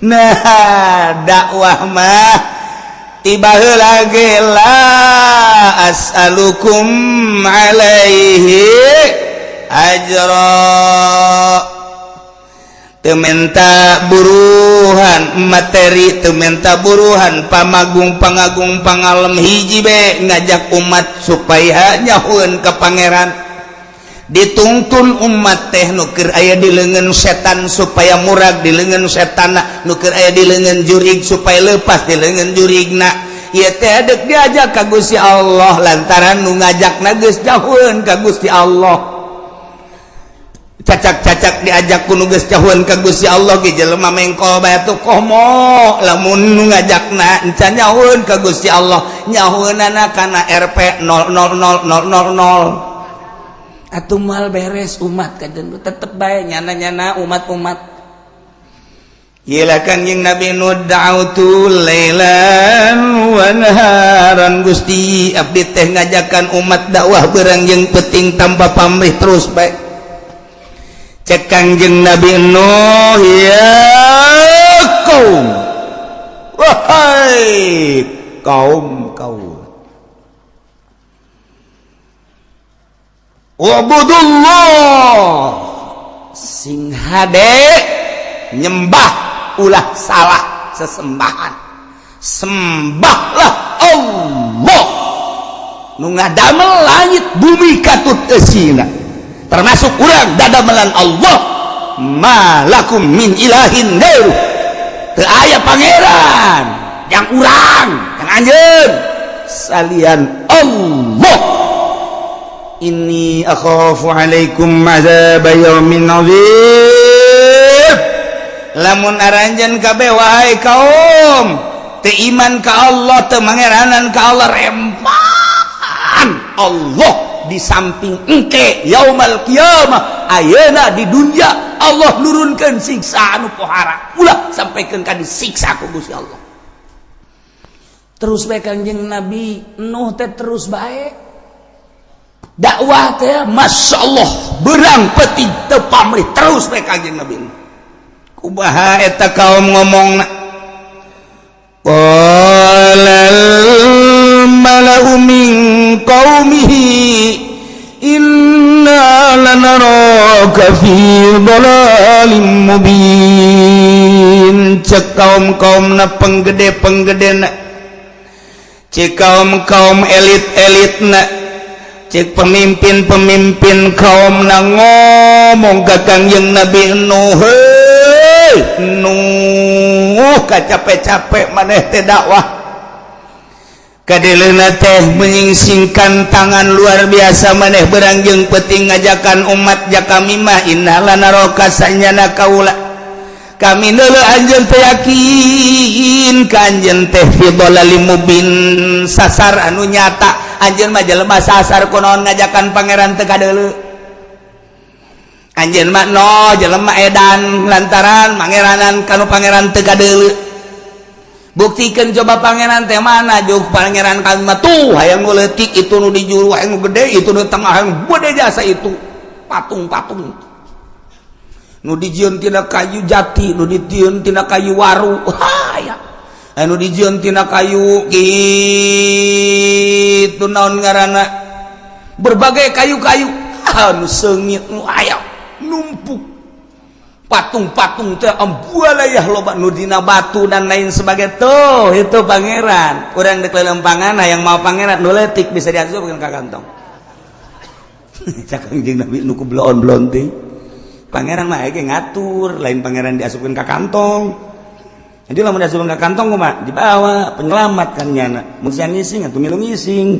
Nah, dakwah mah tiba lagi, la as'alukum alaihi ajra, teu menta buruhan materi, teu menta buruhan pamagung, pangagung, pangalem, hiji be ngajak umat supaya nyahueun ka Pangeran. Dituntun umat teh nu keur aya di leungeun setan supaya murag di leungeun setan, nu keur aya di leungeun jurig supaya lepas di leungeun jurigna. Ieu teh dek diajak ka Gusti Allah lantaran nu ngajakna geus jauheun ka Gusti Allah. Cacak-cacak diajak ku nu geus jauheun ka Gusti Allah ge jelema mengkol bae tuh. Komo lamun nu ngajakna encan nyahueun ka Gusti Allah, nyahueunana kana Rp 000000, atuh moal beres umat. Kajen tetep bae nyana-nyana umat-umat. Yelah, Kangjeng Nabi Nuh, da'autu lailan wa naharan, Gusti, abdi teh ngajakan umat dakwah berang jeung peting tanpa pamrih, terus bae. Cek Kangjeng Nabi Nuh, "Ya kaum, wahai kaum kaum, ubudullah, sing hade nyembah, ulah salah sesembahan, sembahlah Allah nu ngadamel langit bumi katut eusina, termasuk urang dadamelan Allah. Malakum min ilahin ghairuh, teu aya pangeran yang urang, yang anjeun salian Allah. Inni akhafu alaikum azab yaumin azim. Lamun aranjeun kabeh, wahai kaum, Teu iman ka Allah, teu mangeranan ka Allah, rempan Allah di samping engke yaumal qiyamah. Ayeuna di dunia Allah nurunkan siksa anu pohara, ulah sampaikan ka disiksa ku Gusti Allah. Terus bae Kangjeng Nabi Nuh teh, terus bae dakwah teh, Masya Allah, beurang peuting teu pamrih, terus bae Kangjeng Nabi Nuh. Kumaha eta kaum ngomongna? Qalal mala'u min qaumihi inna lanaraka fi dhalalim mubin. Cek kaum-kaum na, penggede-penggede na, cek kaum-kaum elit-elit na, cek pemimpin-pemimpin kaum na ngomong ka Kangjeng Nabi Nuh, "Hei Nuh, capek-capek maneh teh dakwah, kadeleuna teh menyingsingkan tangan luar biasa maneh beurang jeung peuting ngajakan umat. Ja kami mah inna lanaraka, sanyana kaula, kami neuleu anjeun teh, yakin ka anjeun teh, fi dhalalim mubin, sasar anu nyata. Anjeun mah jelema sasar, kunaon ngajakan pangeran teu kadeuleu? Anjeun mah no jelema edan lantaran mangeranan kanu pangeran teu kadeuleu. Buktikan coba pangeran teh mana. Juk pangeran kami mah tuh, hayang nu leutik itu, nu di juru hayang nu gede itu, nu tengah hayang gede jasa itu patung-patung nu dijieun tina kayu jati, nu dijieun tina kayu waru, hayang anu dijieun tina kayu kitu, naon ngaranna, berbagai kayu-kayu anu seungit, nu aya numpuk patung-patung teh ambualayah loba, nu dina batu dan lain sebagai tuh. Itu pangeran urang dek lelempangan, yang mau pangeran nu leutik bisa diasupkeun ka kantong." Cak Kangjeng Nabi nu ku bloon-bloon teh, pangeran mah ge ngatur lain, pangeran diasupkeun ka kantong. Jadi lamun diasupkeun ka kantong kumaha? Dibawa penyelamat kan nyana mun siang ngising atuh ngilu ngising.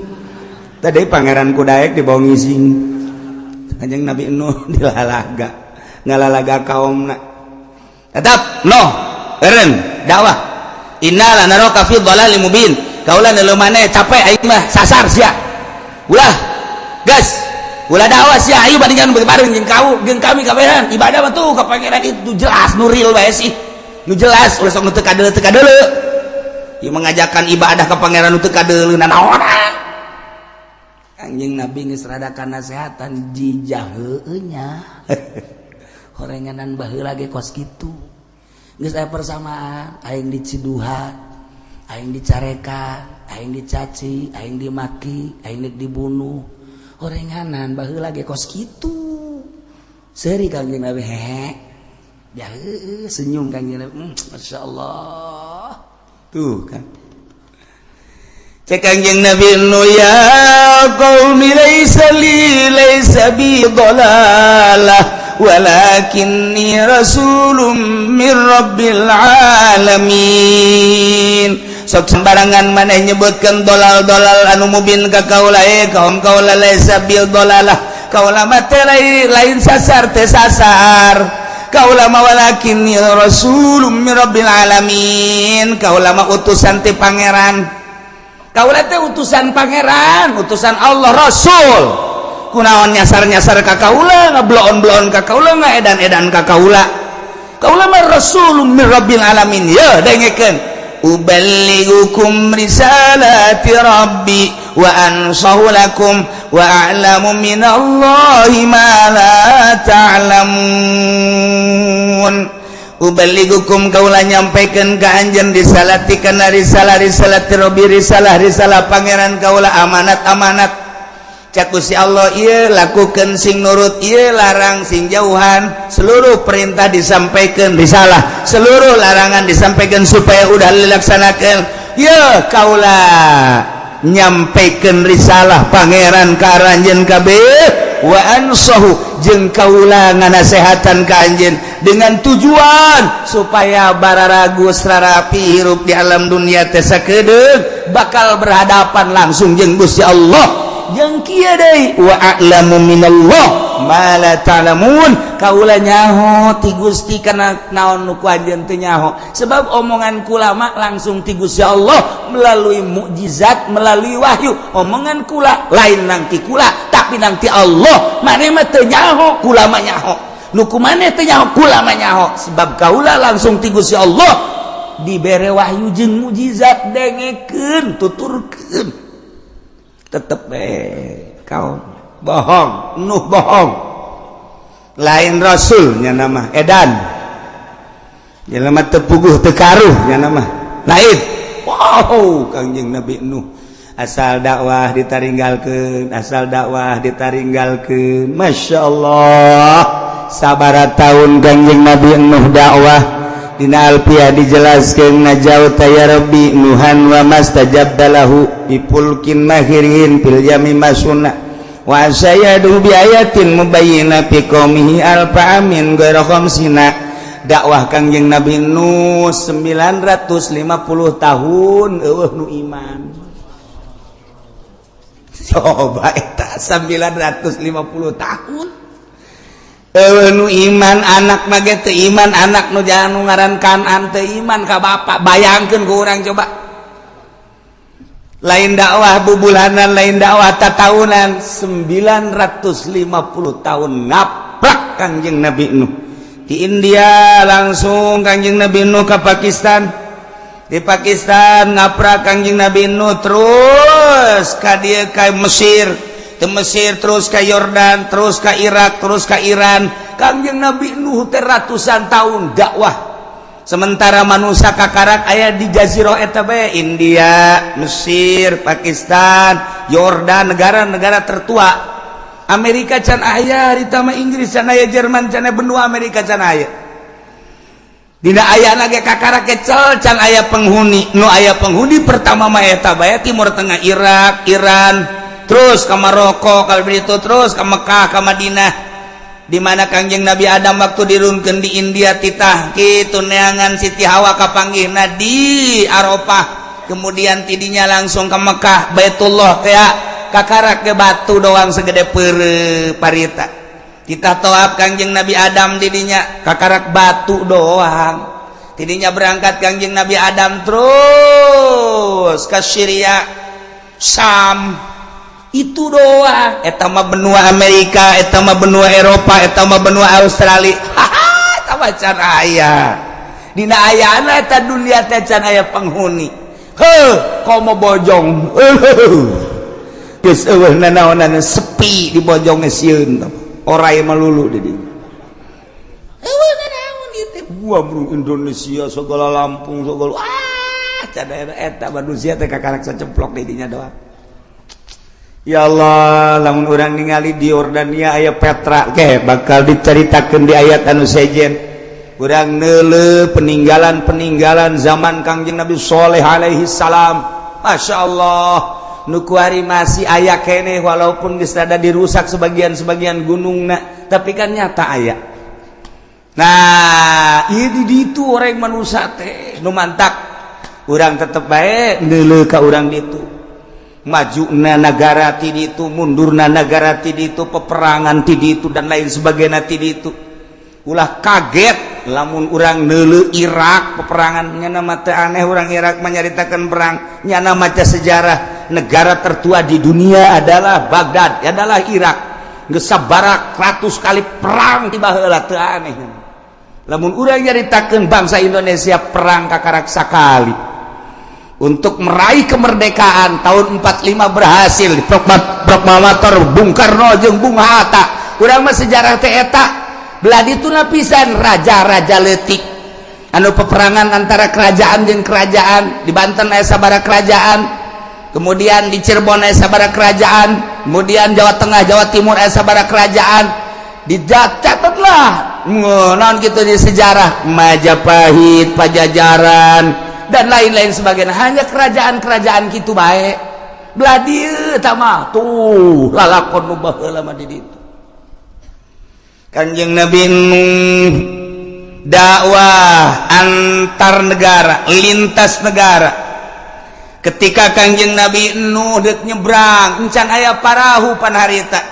Tadi pangeran kudaek dibawa ngising. Kanjeng Nabi Nuh dilalaga, ngalalaga kaumna tetap no eren dakwah. Inna lanaraka fi dhalalim mubin, kaula neuleu maneh capek, aing mah sasar sia, ulah gas, ulah dakwah sia. Ayo bandingkan bareng jeung kau jeung kami kabehan ibadah mah tuh ka pangeran itu jelas, nu real bae sih, nu jelas, ulah sok nu teu kadeuleu, teu kadeuleu. Ieu mengajakan ibadah ka pangeran nu teu kadeuleu nanaonan? Kanjeng Nabi geus rada nasehatan jijah heueuh nya. Horenganan baheula ge kos kitu, geus aya persamaan. Aing diciduhan, aing dicarekan, aing dicaci, aing dimaki, aing dek dibunuh. Horenganan baheula ge kos kitu. Seuri Kanjeng Nabi, hehe ya, heueuh, senyum Kanjeng Nabi, Masya Allah tuh kan. Cek Kangjeng Nabi nu, ya qaumi, laisa li, laisa bi dhalalah, walakinni rasulun min rabbil alamin. Sok sembarangan maneh nyebutkeun dolal-dolal anu mubin ka kaula. Eh kaum kaula, laisa bil dolalah, kaula mah teh lain sasar, teh sasar kaula mah. Walakinni rasulun min rabbil alamin, kaula mah utusan ti pangeran, kaula teh utusan pangeran, utusan Allah, rasul. Kunaon nyasar-nyasar ka kaula, ngebloon-bloon ka kaula, ngaedan-edan ka kaula? Kaula mah rasulun min rabbil alamin. Ya dengekeun, uballigukum risalati rabbi wa ansahu lakum wa a'lamu minallahi ma la ta'lamun. Uballigukum, kaula nyampaikan ka anjeun, risalati kana risalah, risalati rabbi, risalah risalah pangeran kaula, amanat amanat. Cak Gusti Allah, ieu lakukan sing nurut, ieu larang sing jauhan. Seluruh perintah disampaikan, risalah, seluruh larangan disampaikan supaya udah dilaksanakan. Ya kaula nyampaikan risalah pangeran ka aranjeun kabeh, wa ansahu, jeung kaula nganasehatan ka anjeun dengan tujuan supaya bararagus rarapi hirup di alam dunia teh, sakedeung bakal berhadapan langsung jeung Gusti Allah. Jeung kieu deui, wa a'lamu minallah. Ma la ta'lamun. Kaula nyaho ti Gusti kana naon nu ku anjeun teu nyaho, sebab omongan kula mah langsung ti Gusti Allah melalui mukjizat, melalui wahyu. Omongan kula lain nang ti kula, tapi nang ti Allah. Maneh mah teu nyaho, kula mah nyaho. Nu ku maneh teu nyaho, kula mah nyaho, sebab kaula langsung ti Gusti Allah dibere wahyu jeung mukjizat. Dengekeun, tuturkeun, tetep kau bohong. Nuh bohong, lain rasulnya nama edan, jelema teu puguh teu karuh nya nama lain. Wow, Kangjeng Nabi Nuh asal dakwah ditaringgalkeun, asal dakwah ditaringgalkeun. Masya Allah, sabaraha tahun Kangjeng Nabi Nuh dakwah? Dina Alfiah dijelaskan, najauta ya Rabbi Nuhan wa mastajabta lahu bi fulkin mahirin fil yami masuna wa sayadu bi ayatin mubayyina fi qaumihi alfa amin ghaira khamsina. Dakwah Kangjeng Nabi Nuh 950 tahun, eueuh nu iman. Coba eta 950 tahun eueuh nu iman. Anak mah ge teu iman, anak nu jangan nu ngaran Kanan teu iman ka bapak. Bayangkeun ku urang coba, lain dakwah bubulanan, lain dakwah tatahunan, 950 tahun ngaprak Kangjeng Nabi Nuh. Di India langsung Kangjeng Nabi Nuh ke Pakistan, di Pakistan ngaprak Kangjeng Nabi Nuh, terus ka dieu, ka Mesir, ke Mesir terus ke Yordan, terus ke Irak, terus ke Iran. Kangjeng Nabi Nuh teh ratusan tahun dakwah, sementara manusia kakarak aya di jazirah eta bae, India, Mesir, Pakistan, Yordan, negara-negara tertua. Amerika can aya harita mah, Inggris can aya, Jerman can aya, benua Amerika can aya. Dina aya ge kakarak kecel, can aya penghuni. Nu aya penghuni pertama mah eta bae, Timur Tengah, Irak, Iran, terus ke Maroko, kalau begitu terus ke Mekah, ke Madinah, di mana Kangjeng Nabi Adam waktu dirunkeun di India titah kitu neangan Siti Hawa, kapanggihna di Arafah. Kemudian tidinya langsung ke Mekah, Baitullah teh kakarak ke batu doang segede pere parita. Kita toab Kangjeng Nabi Adam didinya, kakarak batu doang. Tidinya berangkat Kangjeng Nabi Adam terus ke Syria, Sam, itu doang. Eta mah benua Amerika, eta mah benua Eropa, eta mah benua Australia. Haha, eta mah can aya. Dina ayana eta dunia teh can aya penghuni. Heuh, komo Bojong, geus eueuh nanaonan, sepi di Bojong, sieun orai melulu di dinya. Eueuh nanaon ieu teh. Gua bro, Indonesia segala, Lampung segala, ah, can eta manusia teh kakarak sacemplok di dinya doang. Ya Allah, lamun urang ningali di Yordania aya Petra ke bakal diceritakan di ayat anu sejen. Urang neuleuh peninggalan-peninggalan zaman Kangjeng Nabi Soleh alaihi salam. Masya Allah, nu kuari masih aya keneh, walaupun geus rada dirusak sebagian-sebagian gunungna, tapi kan nyata aya. Nah, ieu di ditu orang manusia teh nu mantak urang tetep bae neuleuh ka urang ditu. Maju na negara ti ditu, mundurna negara ti ditu, peperangan ti ditu, dan lain sebagainya ti ditu. Ulah kaget lamun urang neuleuh Irak peperangan. Nyana mah teu aneh urang Irak menyaritakan perang. Nyana maca sejarah, negara tertua di dunia adalah Baghdad, adalah Irak. Geus sabaraha ratus kali perang ti baheula, teu aneh lamun urang nyaritakeun bangsa Indonesia perang kakarak sakali untuk meraih kemerdekaan tahun 45, berhasil di proklamator Bung Karno jeung Bung Hatta. Urang mah sejarah teh eta. Belah ditu lapisan raja-raja leutik anu peperangan antara kerajaan jeung kerajaan. Di Banten aya sabaraha kerajaan, kemudian di Cirebon aya sabaraha kerajaan, kemudian Jawa Tengah, Jawa Timur aya sabaraha kerajaan. Dicatatlah naon gitu di sejarah Majapahit, Pajajaran, dan lain-lain sebagainya. Hanya kerajaan-kerajaan gitu baik. Belah dieu mah tuh lalakon nu baheula mah di ditu. Kanjeng Nabi Nuh dakwah antar negara, lintas negara. Ketika Kanjeng Nabi Nuh dek nyebrang, encan aya parahu pan harita.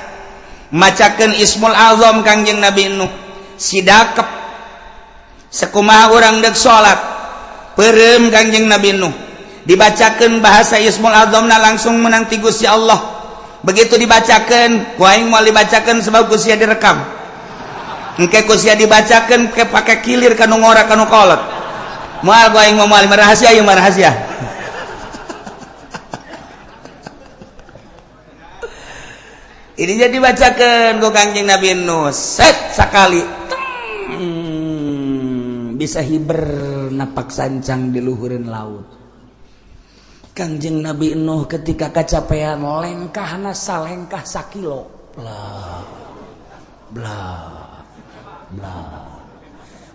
Macakeun Ismul Azam Kangjeng Nabi Nuh sidakep sekumaha urang dek salat peureum Kangjeng Nabi Nuh dibacakeun bahasa Ismul Azamna langsung menang ti Gusti Allah. Begitu dibacakeun ku aing moal dibacakeun sebab ku sia direkam. Engke ku sia dibacakeun ke pake kilir kanu ngora kanu kolot. Moal ku aing moal rahasia ieu mah rahasia. Ini jadi dibacakan ku Kangjeng Nabi Nuh set sakali bisa hiber napak sancang di luhureun laut. Kangjeng Nabi Nuh ketika kacapean lengkahna salengkah sakilo bla bla bla.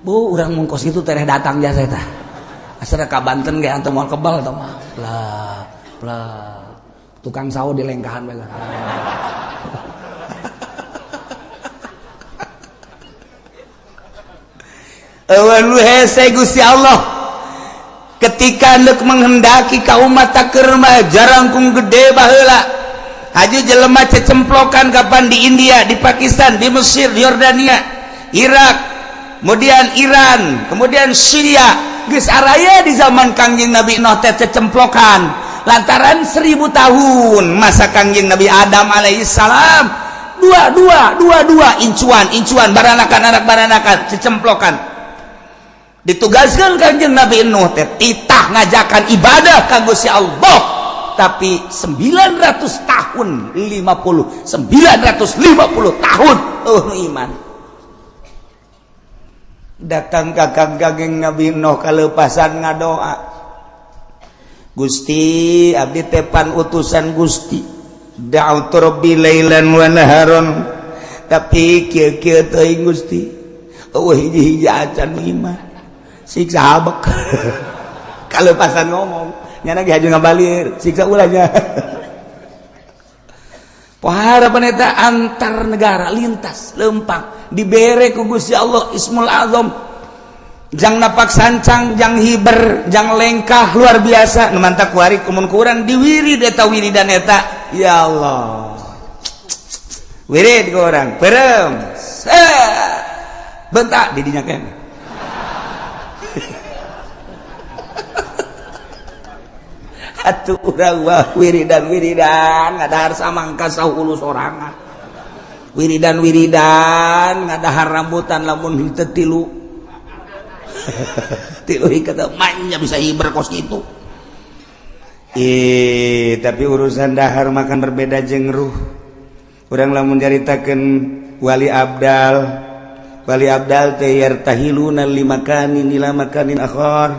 Bu urang mungkos itu tereh datang jasa eta. Asal ka Banten ge antum moal kebal tah mah. Bla bla tukang sawo di lengkahan bae. Eueun hese Gusti Allah ketika hendak menghendaki ka umat keur mah jarangkung gede baheula haju jelema cecemplokan kapan di India, di Pakistan, di Mesir, di Yordania, Irak, kemudian Iran, kemudian Syria. Geus araya di zaman Kangjeng Nabi Nuh teh cecemplokan lantaran 1000 tahun masa Kangjeng Nabi Adam alaihissalam dua dua dua dua incuan incuan baranakan anak baranakan cecemplokan. Ditugaskan Kangjeng Nabi Nuh teh titah ngajakan ibadah ka Gusti Allah, tapi 900 tahun 50 950 tahun eueuh nu iman. Datang ka Kangjeng Nabi Nuh kaleupasan ngadoa, Gusti abdi tepan utusan Gusti da'utu rabbi lailan wa naharon, tapi kieu-kieu teuing Gusti eueuh hiji-hiji acan iman. Siksa habek kalepasan ngomong nyana ge haju ngabalir siksa ulahnya. Pohara paneta antar negara lintas lempang dibere ku Gusti Allah Ismul Azam jang napak sancang jang hiber jang lengkah luar biasa nu mantak kuari kumun kurang diwirid eta wiridan eta ya Allah wirid ku urang peureum bentak di dinya keneh. Atuh urang wah wiridan-wiridan ngadahar samangka sahulu sorangan. Wiridan-wiridan ngadahar rambutan lamun henteu tilu. Tilu ikat manya bisa hiber kos kitu. Tapi urusan dahar makan berbeda jeung ruh. Urang lamun nyaritakeun wali abdal. Wali abdal teh yartahiluna limakanin ila makanin akhar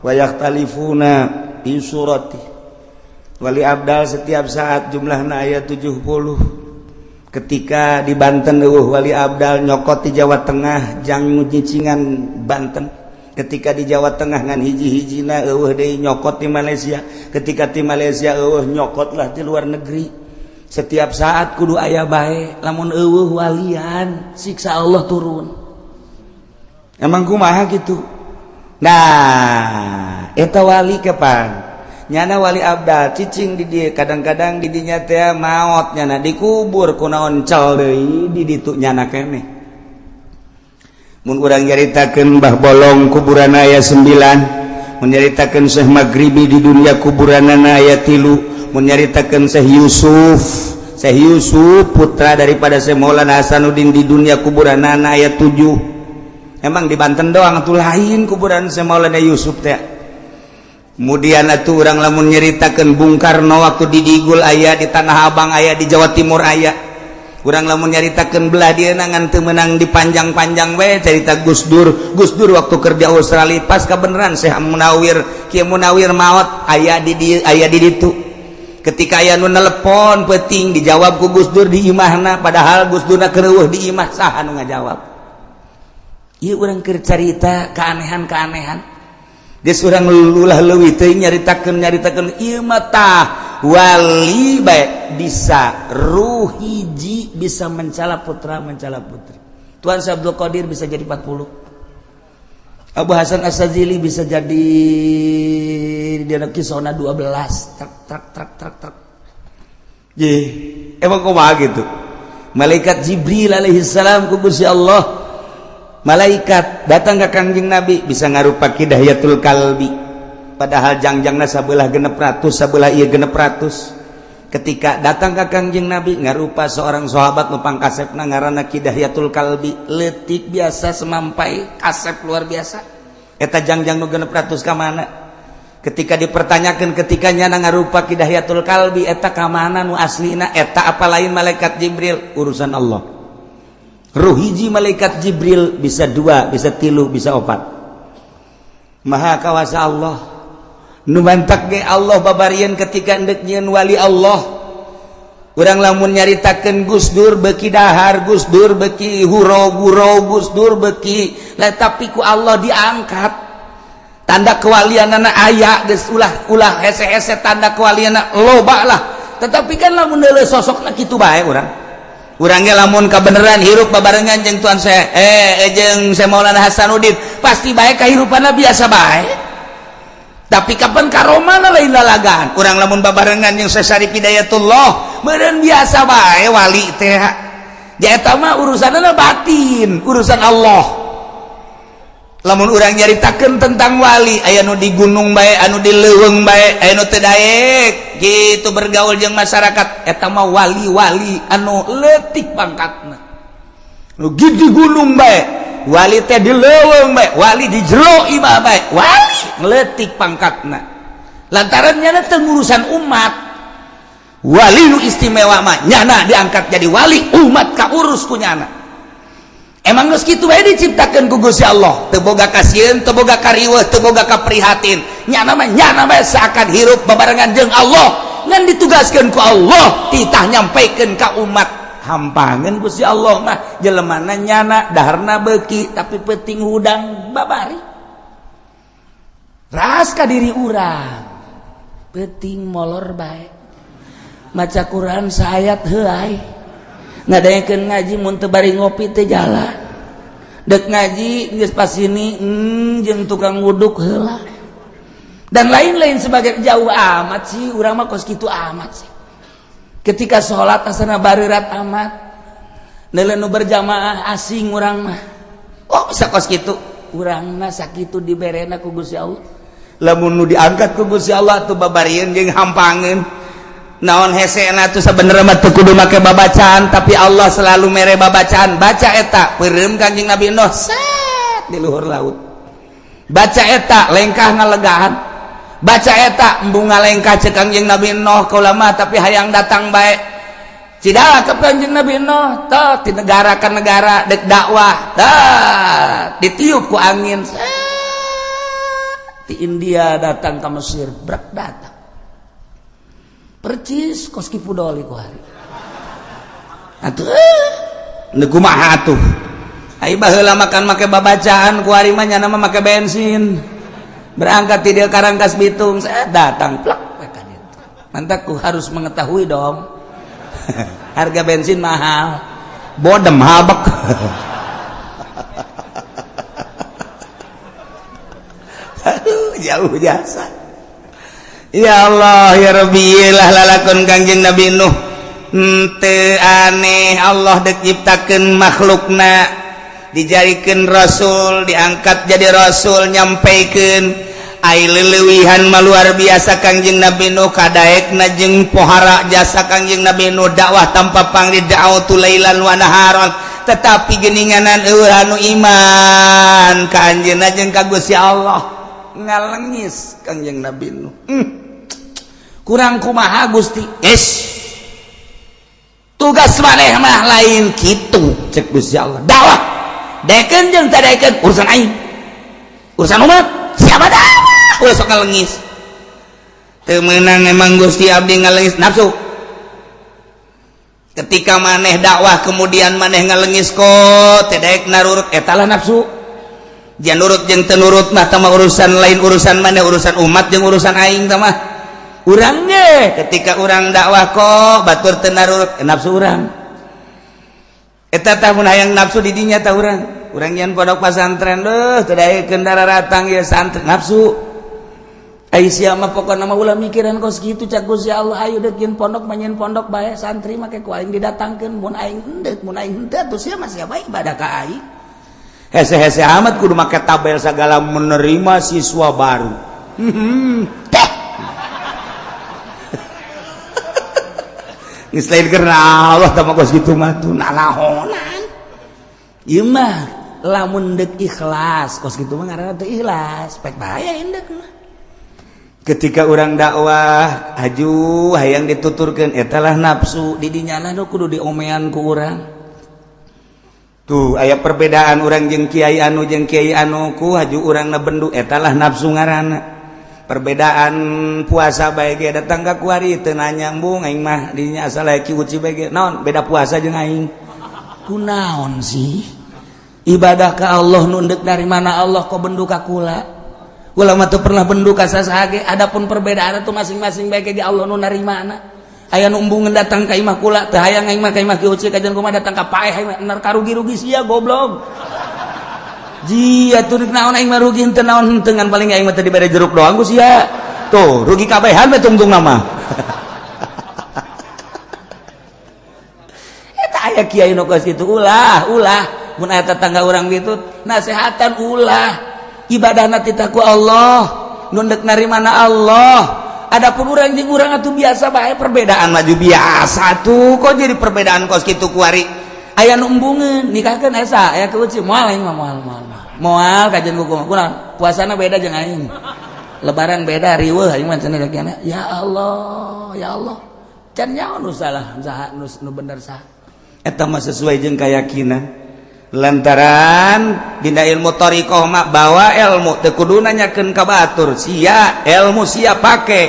wa yakhtalifuna fi surati. Wali abdal setiap saat jumlahna aya 70. Ketika di Banten eueuh wali abdal nyokot di Jawa Tengah jang nyicingan Banten. Ketika di Jawa Tengah ngan hiji-hijina eueuh deui nyokot di Malaysia. Ketika di Malaysia eueuh nyokotlah di luar negeri. Setiap saat kudu aya bae lamun eueuh walian siksa Allah turun. Emang kumaha kitu? Nah, eta wali kapan? Nyana wali abdal cicing di dieu kadang-kadang di dinya teh maot nyana dikubur kunaon cal deui di ditu nyana keneh. Mun urang nyaritakeun Mbah Bolong kuburan aya 9, mun nyaritakeun Syekh Maghribi di dunia kuburanana aya 3, mun nyaritakeun Syekh Yusuf, Syekh Yusuf putra daripada Syekh Maulana Hasanuddin di dunia kuburanana aya 7. Emang di Banten doang atuh lain kuburan Syekh Maulana Yusuf teh. Kemudian atuh urang lamun nyaritakeun Bung Karno waktu di Digul aya, di Tanah Abang aya, di Jawa Timur aya. Urang lamun nyaritakeun belah dieuna ngan teu meunang dipanjang-panjang we carita Gus Dur. Gus Dur waktu kerja Australia pas kabeneran Syekh Munawir, Kiai Munawir maot aya di dieu aya di ditu. Ketika aya nu nelepon peuting dijawab ku Gus Dur di imahna, padahal Gus Durna keur di imah saha nu ngajawab. Ieu urang keur carita keanehan-keanehan. Geus urang ulah leuwih teuing nyaritakeun ieu mah tah wali bae bisa ruh hiji bisa mencala putra mencala putri. Tuan Syekh Abdul Qadir bisa jadi 40. Abu Hasan As-Sazili bisa jadi di kisona 12 truk truk truk truk truk. Jih, emang kumaha gitu. Malaikat Jibril alaihissalam ku Gusti Allah, malaikat datang ke Kangjeng Nabi bisa ngarupa Ki Dahyatul Kalbi, padahal jangjangna sabelah 600, sabelah ieu 600. Ketika datang ke Kangjeng Nabi ngarupa seorang sahabat nu pangkasepna, ngaranna Ki Dahyatul Kalbi, leutik biasa, semampai, kasep luar biasa. Eta jangjang nu 600 ka mana? Ketika dipertanyakan, ketika nyana ngarupa Ki Dahyatul Kalbi, eta ka mana nu aslina? Eta apa lain malaikat Jibril? Urusan Allah. Ruh hiji malaikat Jibril bisa dua, bisa tilu, bisa opat. Maha kawasa Allah. Nu mantak ge Allah babarian ketika endek nyieun wali Allah. Urang lamun nyaritakeun Gus Dur beuki dahar, Gus Dur beuki huro-guro, Gus Dur beuki lah, tapi ku Allah diangkat. Tanda kewalianana aya geus, ulah ulah hese-hese, tanda kewalianana loba lah. Tetapi kan lamun deuleu sosokna kitu bae urang. Urang ge lamun kabeneran hirup babarengan jeung Tuan saya jeung saya Maulana Hasanuddin, pasti bae kahirupanna biasa bae. Tapi kapan karomana lain lalagan. Urang lamun babarengan jeung Syekh Syarif Hidayatullah meureun biasa bae wali teh. Ja eta mah urusanna batin, urusan Allah. Lamun urang nyaritakeun tentang wali, aya nu di gunung bae, anu di leuweung bae, aya nu teu daek gitu bergaul jeung masyarakat, eta mah wali-wali anu leutik pangkatna. Nu di gunung bae wali teh, di leuweung bae wali, di jero imah bae wali, leutik pangkatna lantaran nyana teu ngurusan umat. Wali nu istimewa mah nyana diangkat jadi wali, umat kaurus ku nyana. Emang geus kitu bae diciptakeun ku Gusti Allah, teu boga kasieun, teu boga kariweuh, teu boga kaprihatin. Nyana mah nyana bae, seakan hirup babarengan jeung Allah, ngan ditugaskeun ku Allah titah nyampaikeun ka umat. Hampangeun Gusti Allah mah jelemana nyana daharna beuki, tapi penting hudang babari ras ka diri urang. Penting molor bae maca Quran saayat heuay, ngadaekeun ngaji mun teu bari ngopi teu jalan, dek ngaji geus pas ini jeung tukang wuduk heula dan lain-lain sebagai. Jauh amat sih urang mah, kos kitu amat sih. Ketika sholat asana bareurat amat, neuleuh nu berjamaah asing urang mah. Oh, bisa kos kitu urang mah, sakitu diberena ku Gusti Allah. Lamun nu diangkat ku Gusti Allah tuh babarieun jeung hampangeun. Naon hesena tuh? Sebenarnya mah teu kudu make babacaan, tapi Allah selalu mere babacaan. Baca eta, peureum Kanjeng Nabi Nuh set di luhur laut. Baca eta, lengkah ngalegahan. Baca eta, embung ngalengkah, cek Kanjeng Nabi Nuh, kaula mah tapi hayang datang bae. Cidala ke Kanjeng Nabi Nuh tah di negara ke negara dek dakwah, tah ditiup ku angin set di India, datang ke Mesir, brak datang percis kos Ki Pudoli ku hari atuh. Nu kumaha atuh? Ai baheula makan make babacaan, ku hari mah nyana mah make bensin. Berangkat ti dieu Karangkas Bitung, saya datang plak ka ditu. Mantak ku harus mengetahui dong harga bensin mahal, bodem habek. Aduh, jauh jasa. Ya Allah ya Rabbi lah, lalakon Kangjeng Nabi Nuh. Henteu aneh Allah dek nyiptakeun makhlukna, dijadikan rasul, diangkat jadi rasul, nyampaikan. Ai leleuwihan mah luar biasa Kangjeng Nabi Nuh, kadaekna jeung pohara jasa Kangjeng Nabi Nuh, dakwah tanpa pangli, da'watu lailan wa naharan, tetapi geninganan eueuh anu iman ka anjeunna jeung ka Gusti Allah. Ngalengis Kangjeng Nabi Nuh, kurang kumaha Gusti? Es tugas maneh mah lain kitu, cek Gusti Allah. Dakwah daekeun jeung teu daekeun urusan aing, urusan umat siapa dakwah. Ulah sok ngalengis, teu meunang emang Gusti abdi ngalengis. Nafsu. Ketika maneh dakwah kemudian maneh ngalengis kok teu daek narurut, eta lah nafsu. Jangan nurut jeung teu nurut mah tah urusan lain, urusan maneh, urusan umat jeung urusan aing tah mah. Urang ge ketika urang dakwah kok batur teu narurut, nafsu urang eta tah. Mun hayang nafsu di dinya tah urang, urang nyian pondok pesantren deuh teu daekeun daratang ieu santri, nafsu. Ai sia mah pokona mah ulah mikiran kos kitu cak Gusti Allah. Ayo deuk jeung pondok manyeun pondok bae, santri make ku aing didatangkeun, mun aing henteu, mun aing henteu atuh sia mah sia bae ibadah ka aing. Hese-hese amat kudu make tabel segala menerima siswa baru. Teh. Geus lain karena Allah tah mah kos kitu mah tuh nalahonan. Ieu mah lamun deuk ikhlas kos kitu mah ngaranna teu ikhlas, pek bahaya indeuk mah. Ketika orang dakwah aju hayang dituturkeun etalah nafsu di dinya nu kudu diomean ku urang. Tuh aya perbedaan urang jeung kiai anu jeung kiai anu ku haju urang na bendu etalah nafsu ngaranna. Perbedaan puasa bae ge datang ka kuari teu nanyambung aing mah dinya asal aya ki uci bae ge naon beda puasa jeung aing. Kunaon sih? Ibadah ka Allah nu endek dari mana Allah kok bendu ka kula? Ulama tuh pernah bendu ka sasaha ge, adapun perbedaan itu masing-masing bae ge Allah nu narimana. Aya nu embungeun datang ka imah kula teu hayang aing mah ka imah ki uci kajian kumaha datang ka paeh aing mah karugi-rugi sia goblok. Ji atuh rek naon aing mah rugi henteu naon henteu ngan paling aing mah teu dibere jeruk doang ku sia. Tuh rugi kabehan we tungtung nama. Eta aya kiai nu kos kitu ulah ulah mun aya tetangga urang kitu nasehatan ulah. Ibadahna titah ku Allah, nu deuk narimana Allah. Adapun urang jeung urang atuh biasa bae perbedaan maju biasa tuh kok jadi perbedaan kos kitu kuari. Aya nu embungeun nikahkeun esa aya keuci moal aing mah moal moal moal kajian ku kumaha puasana beda jeung aing. Lebaran beda riweuh aing mah cenah kiana. Ya Allah, ya Allah. Can nyaho nu salah saha nu bener saha. Eta mah sesuai jeung keyakinan. Lantaran dina ilmu thariqah mah bawa ilmu teu kudu nanyakeun ka batur, sia ilmu sia pake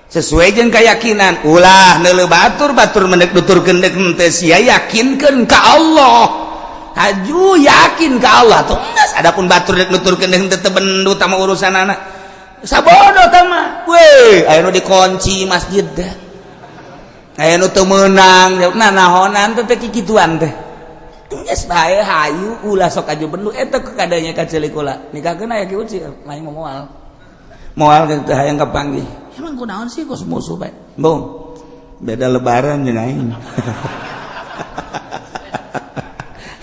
sesuai jeung keyakinan. Ulah neuleuh batur, batur mendek nuturkeun deuk henteu sia yakinkeun ka Allah. Haju yakin ka Allah tuh geus. Adapun batur deuk nuturkeun deuk henteu teu bendu tama urusanana. Sabodo tah mah. Weh, aya nu dikunci masjid teh. Aya nu teu meunang, nah nahonan teh teh kikituan teh. Geus bae hayu ulah sok aju bendu eta kadanya ka ceulik kula. Nikahkeun aya ki uci main moal. Moal teh hayang kapanggih. Emang kunaon sih kos musuh bae. Bung. Beda lebaran jeung aing.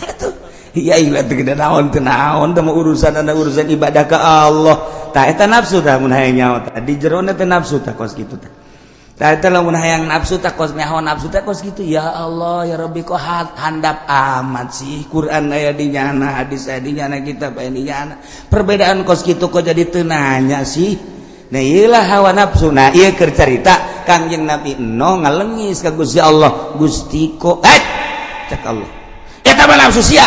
Atuh, iya ieu teh gede naon teu naon teh urusan ana urusan ibadah ka Allah. Tah eta nafsu tah mun hayang nyaho tah di jerona teh nafsu tah kos kitu tah. Tah eta lamun hayang nafsu tah kos nyaho nafsu teh kos kitu. Ya Allah ya Rabbi kok handap amat sih Quran aya di nyana, hadis aya di nyana, kitab aya di nyana. Perbedaan kos kitu kok jadi teu nanya sih. Nah iyalah hawa nafsu. Nah ieu keur carita Kangjeng Nabi Nuh ngalengis ka Gusti Allah. Gusti kok cek Allah. Eta mah nafsu sia.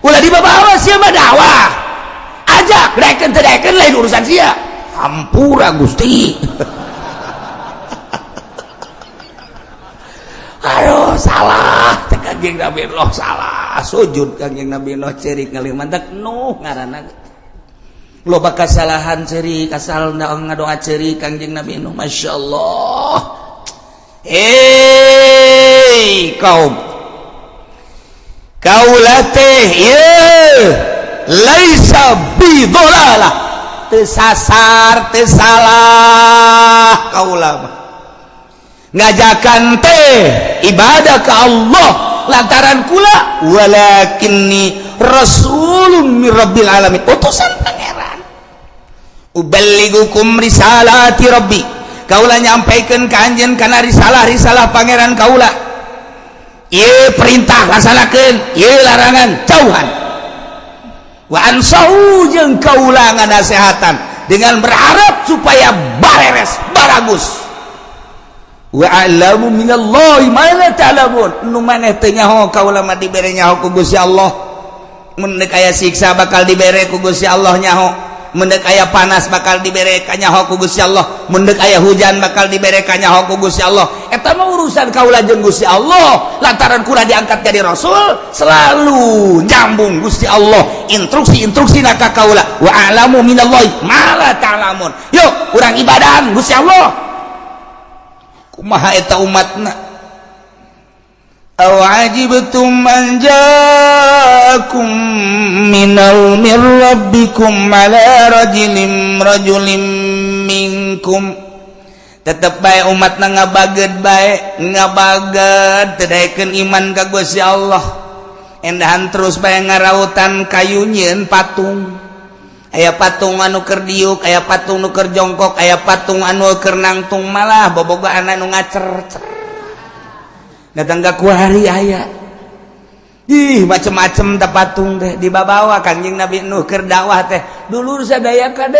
Ulah dibawa sia mah dakwah. Ajak daekeun teu daekeun lain urusan sia. Hampura Gusti. Aduh salah cek Kangjeng Nabi Nuh salah. Sujud Kangjeng Nabi Nuh cerik ngalih mantak Nuh ngaranna. Loba kasalahan cerik asal ngadoa cerik Kangjeng Nabi Nuh Masya Allah. Hei kaum kaula teh ieu laisa bidolalah teu sasar teu salah kaula mah ngajakan teh ibadah ka Allah lantaran kula walakinni rasulun mir rabbil alamin utusan pangeran uballigukum risalati rabbi kaula nyampaikeun ka anjeun kana risalah-risalah pangeran kaula. Ieu perintah laksanakeun, ieu larangan jauhan. Wa ansahu jeung kaula nganasehatan dengan berharap supaya bareres baragus. Wa a'lamu minallahi ma la ta'lamun. Nu maneh teu nyaho kaula mah dibere nyaho ku Gusti Allah. Mun deuk aya siksa bakal dibere ku Gusti Allah nyaho. Mun deuk aya panas bakal dibere kanyaho ku Gusti Allah. Mun deuk aya hujan bakal dibere kanyaho ku Gusti Allah. Eta mah urusan kaula jeung Gusti Allah. Lantaran kula diangkat jadi rasul selalu nyambung Gusti Allah instruksi-instruksi na ka kaula. Wa a'lamu minallahi ma la ta'lamun. Yuk urang ibadahan Gusti Allah. Kumaha eta umatna? Aw ajibtum an ja'akum minal min rabbikum ala rajulin minkum. Tetep bae umat na ngabaged bae, ngabaged teu daekeun iman ka Gusti Allah. Endahan terus bae ngarautan kayu, nyieun patung. Aya patung anu keur diuk, aya patung nu keur jongkok, aya patung anu keur nangtung, malah bobogohan anu ngacer datang ka kuari aya. Ih, macem-macem teh patung teh dibabawa. Kanjeng Nabi Nuh keur dakwah teh, "Dulur sadaya, kade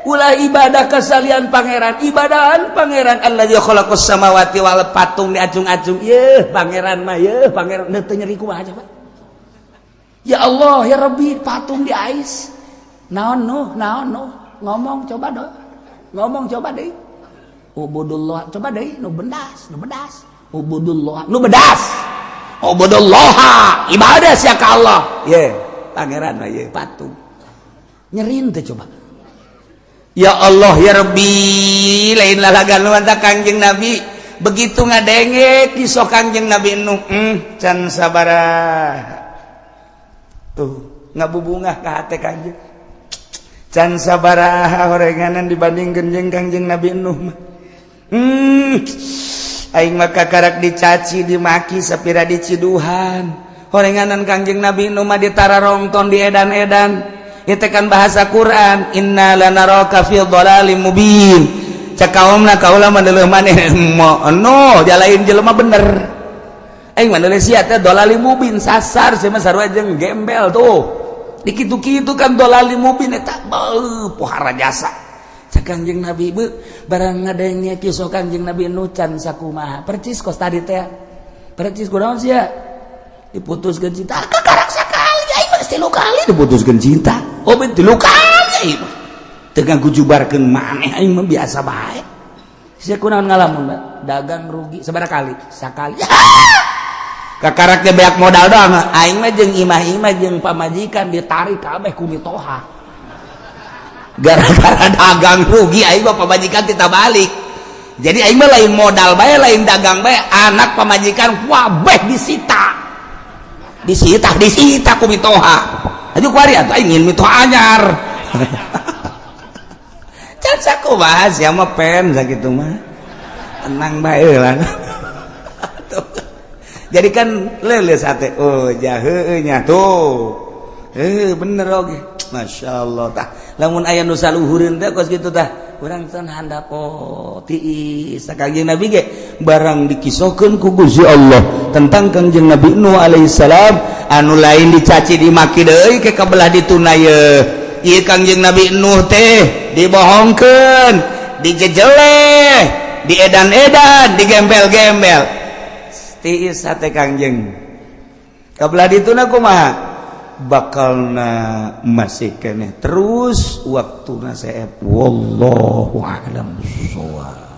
ulah ibadah ka salian Pangeran, ibadahan Pangeran allazi khalaqas samawati wal." Patung diacung-acung, "Yeuh Pangeran mah, yeuh Pangeran." Teu nyeri kumaha coba? Ya Allah ya Rabbi, patung di ais. Naon, Nuh? Naon, Nuh? Ngomong coba dong, ngomong coba deh. Ubudullah coba deh. Nu bendas, nu bedas. Ubudullah, nu bedas. Ubudullah, ibadah sia ka Allah. Ye Pangeran mah, ye patung. Nyerin teh coba? Ya Allah ya Rabbi, lain lalagan lu. Kanjeng Nabi begitu ngadenge kisah Kanjeng Nabi Nuh, can sabaraha tuh ngabubungah ka hate Kanjeng, can sabaraha horenganan dibandingkeun jeung Kanjeng Nabi Nuh mah. Aing mah kakarak dicaci, dimaki, sapira diciduhan. Horenganan Kanjeng Nabi Nuh mah ditararongton, di edan-edan. Itu kan bahasa Quran, inna lanaraka fi dhalalim mubin. Cek kaumna, kaula mah deuleuh maneh no jalain jelema bener. Aing mah deuleuh sia teh dhalalim mubin, sasar sia mah, sarua jeung gembel tuh. Dikitu-kitu kan dhalalim mubin eta, beuh, pohara jasa. Cek Kanjeng Nabi, bu, barang ngadenge kisah Kanjeng Nabi Nuh can sakumaha, percis kos tadi teh, percis. Kunaon sia diputuskeun cinta? Kakarak sakali, aing mah tilu kali diputuskeun cinta. Oh, ben tilu kali aing mah teu ngagujubarkeun maneh, aing mah biasa bae. Sia kunaon ngalamun? Dagang rugi sabaraha kali? Sakali. Kakarak teh beak modal doang. Aing mah jeung imah-imah jeung pamajikan ditarik kabeh ku mitoha gara-gara dagang rugi. Aing mah pamajikan kita balik, jadi aing mah lain modal bae, lain dagang bae, anak, pamajikan wabeh disita, disita, disita ku mitoha. Aju kuari atuh aing ingin mitoha anyar. Can sakumaha sia mah pen sakitu mah, tenang bae lah. Jadi kan leuleus hate, oh jaheue nya tuh, eh bener oge. Masya Allah tah, lamun aya nu saluhureun teh kos kitu tah, urang teh handap. Oh, tiis. Kanjeng Nabi ge barang dikisahkeun ku Gusti Allah tentang Kanjeng Nabi Nuh alaihissalam anu lain dicaci dimaki deui ke kabelah dituna ye. Ieu Kanjeng Nabi Nuh teh dibohongkeun, dijejeleh, diedan-edan, digembel-gembel. Tiis hate Kangjeng. Kabelah dituna kumaha bakalna masih keneh terus waktu seep. Wallahu a'lam bissawab.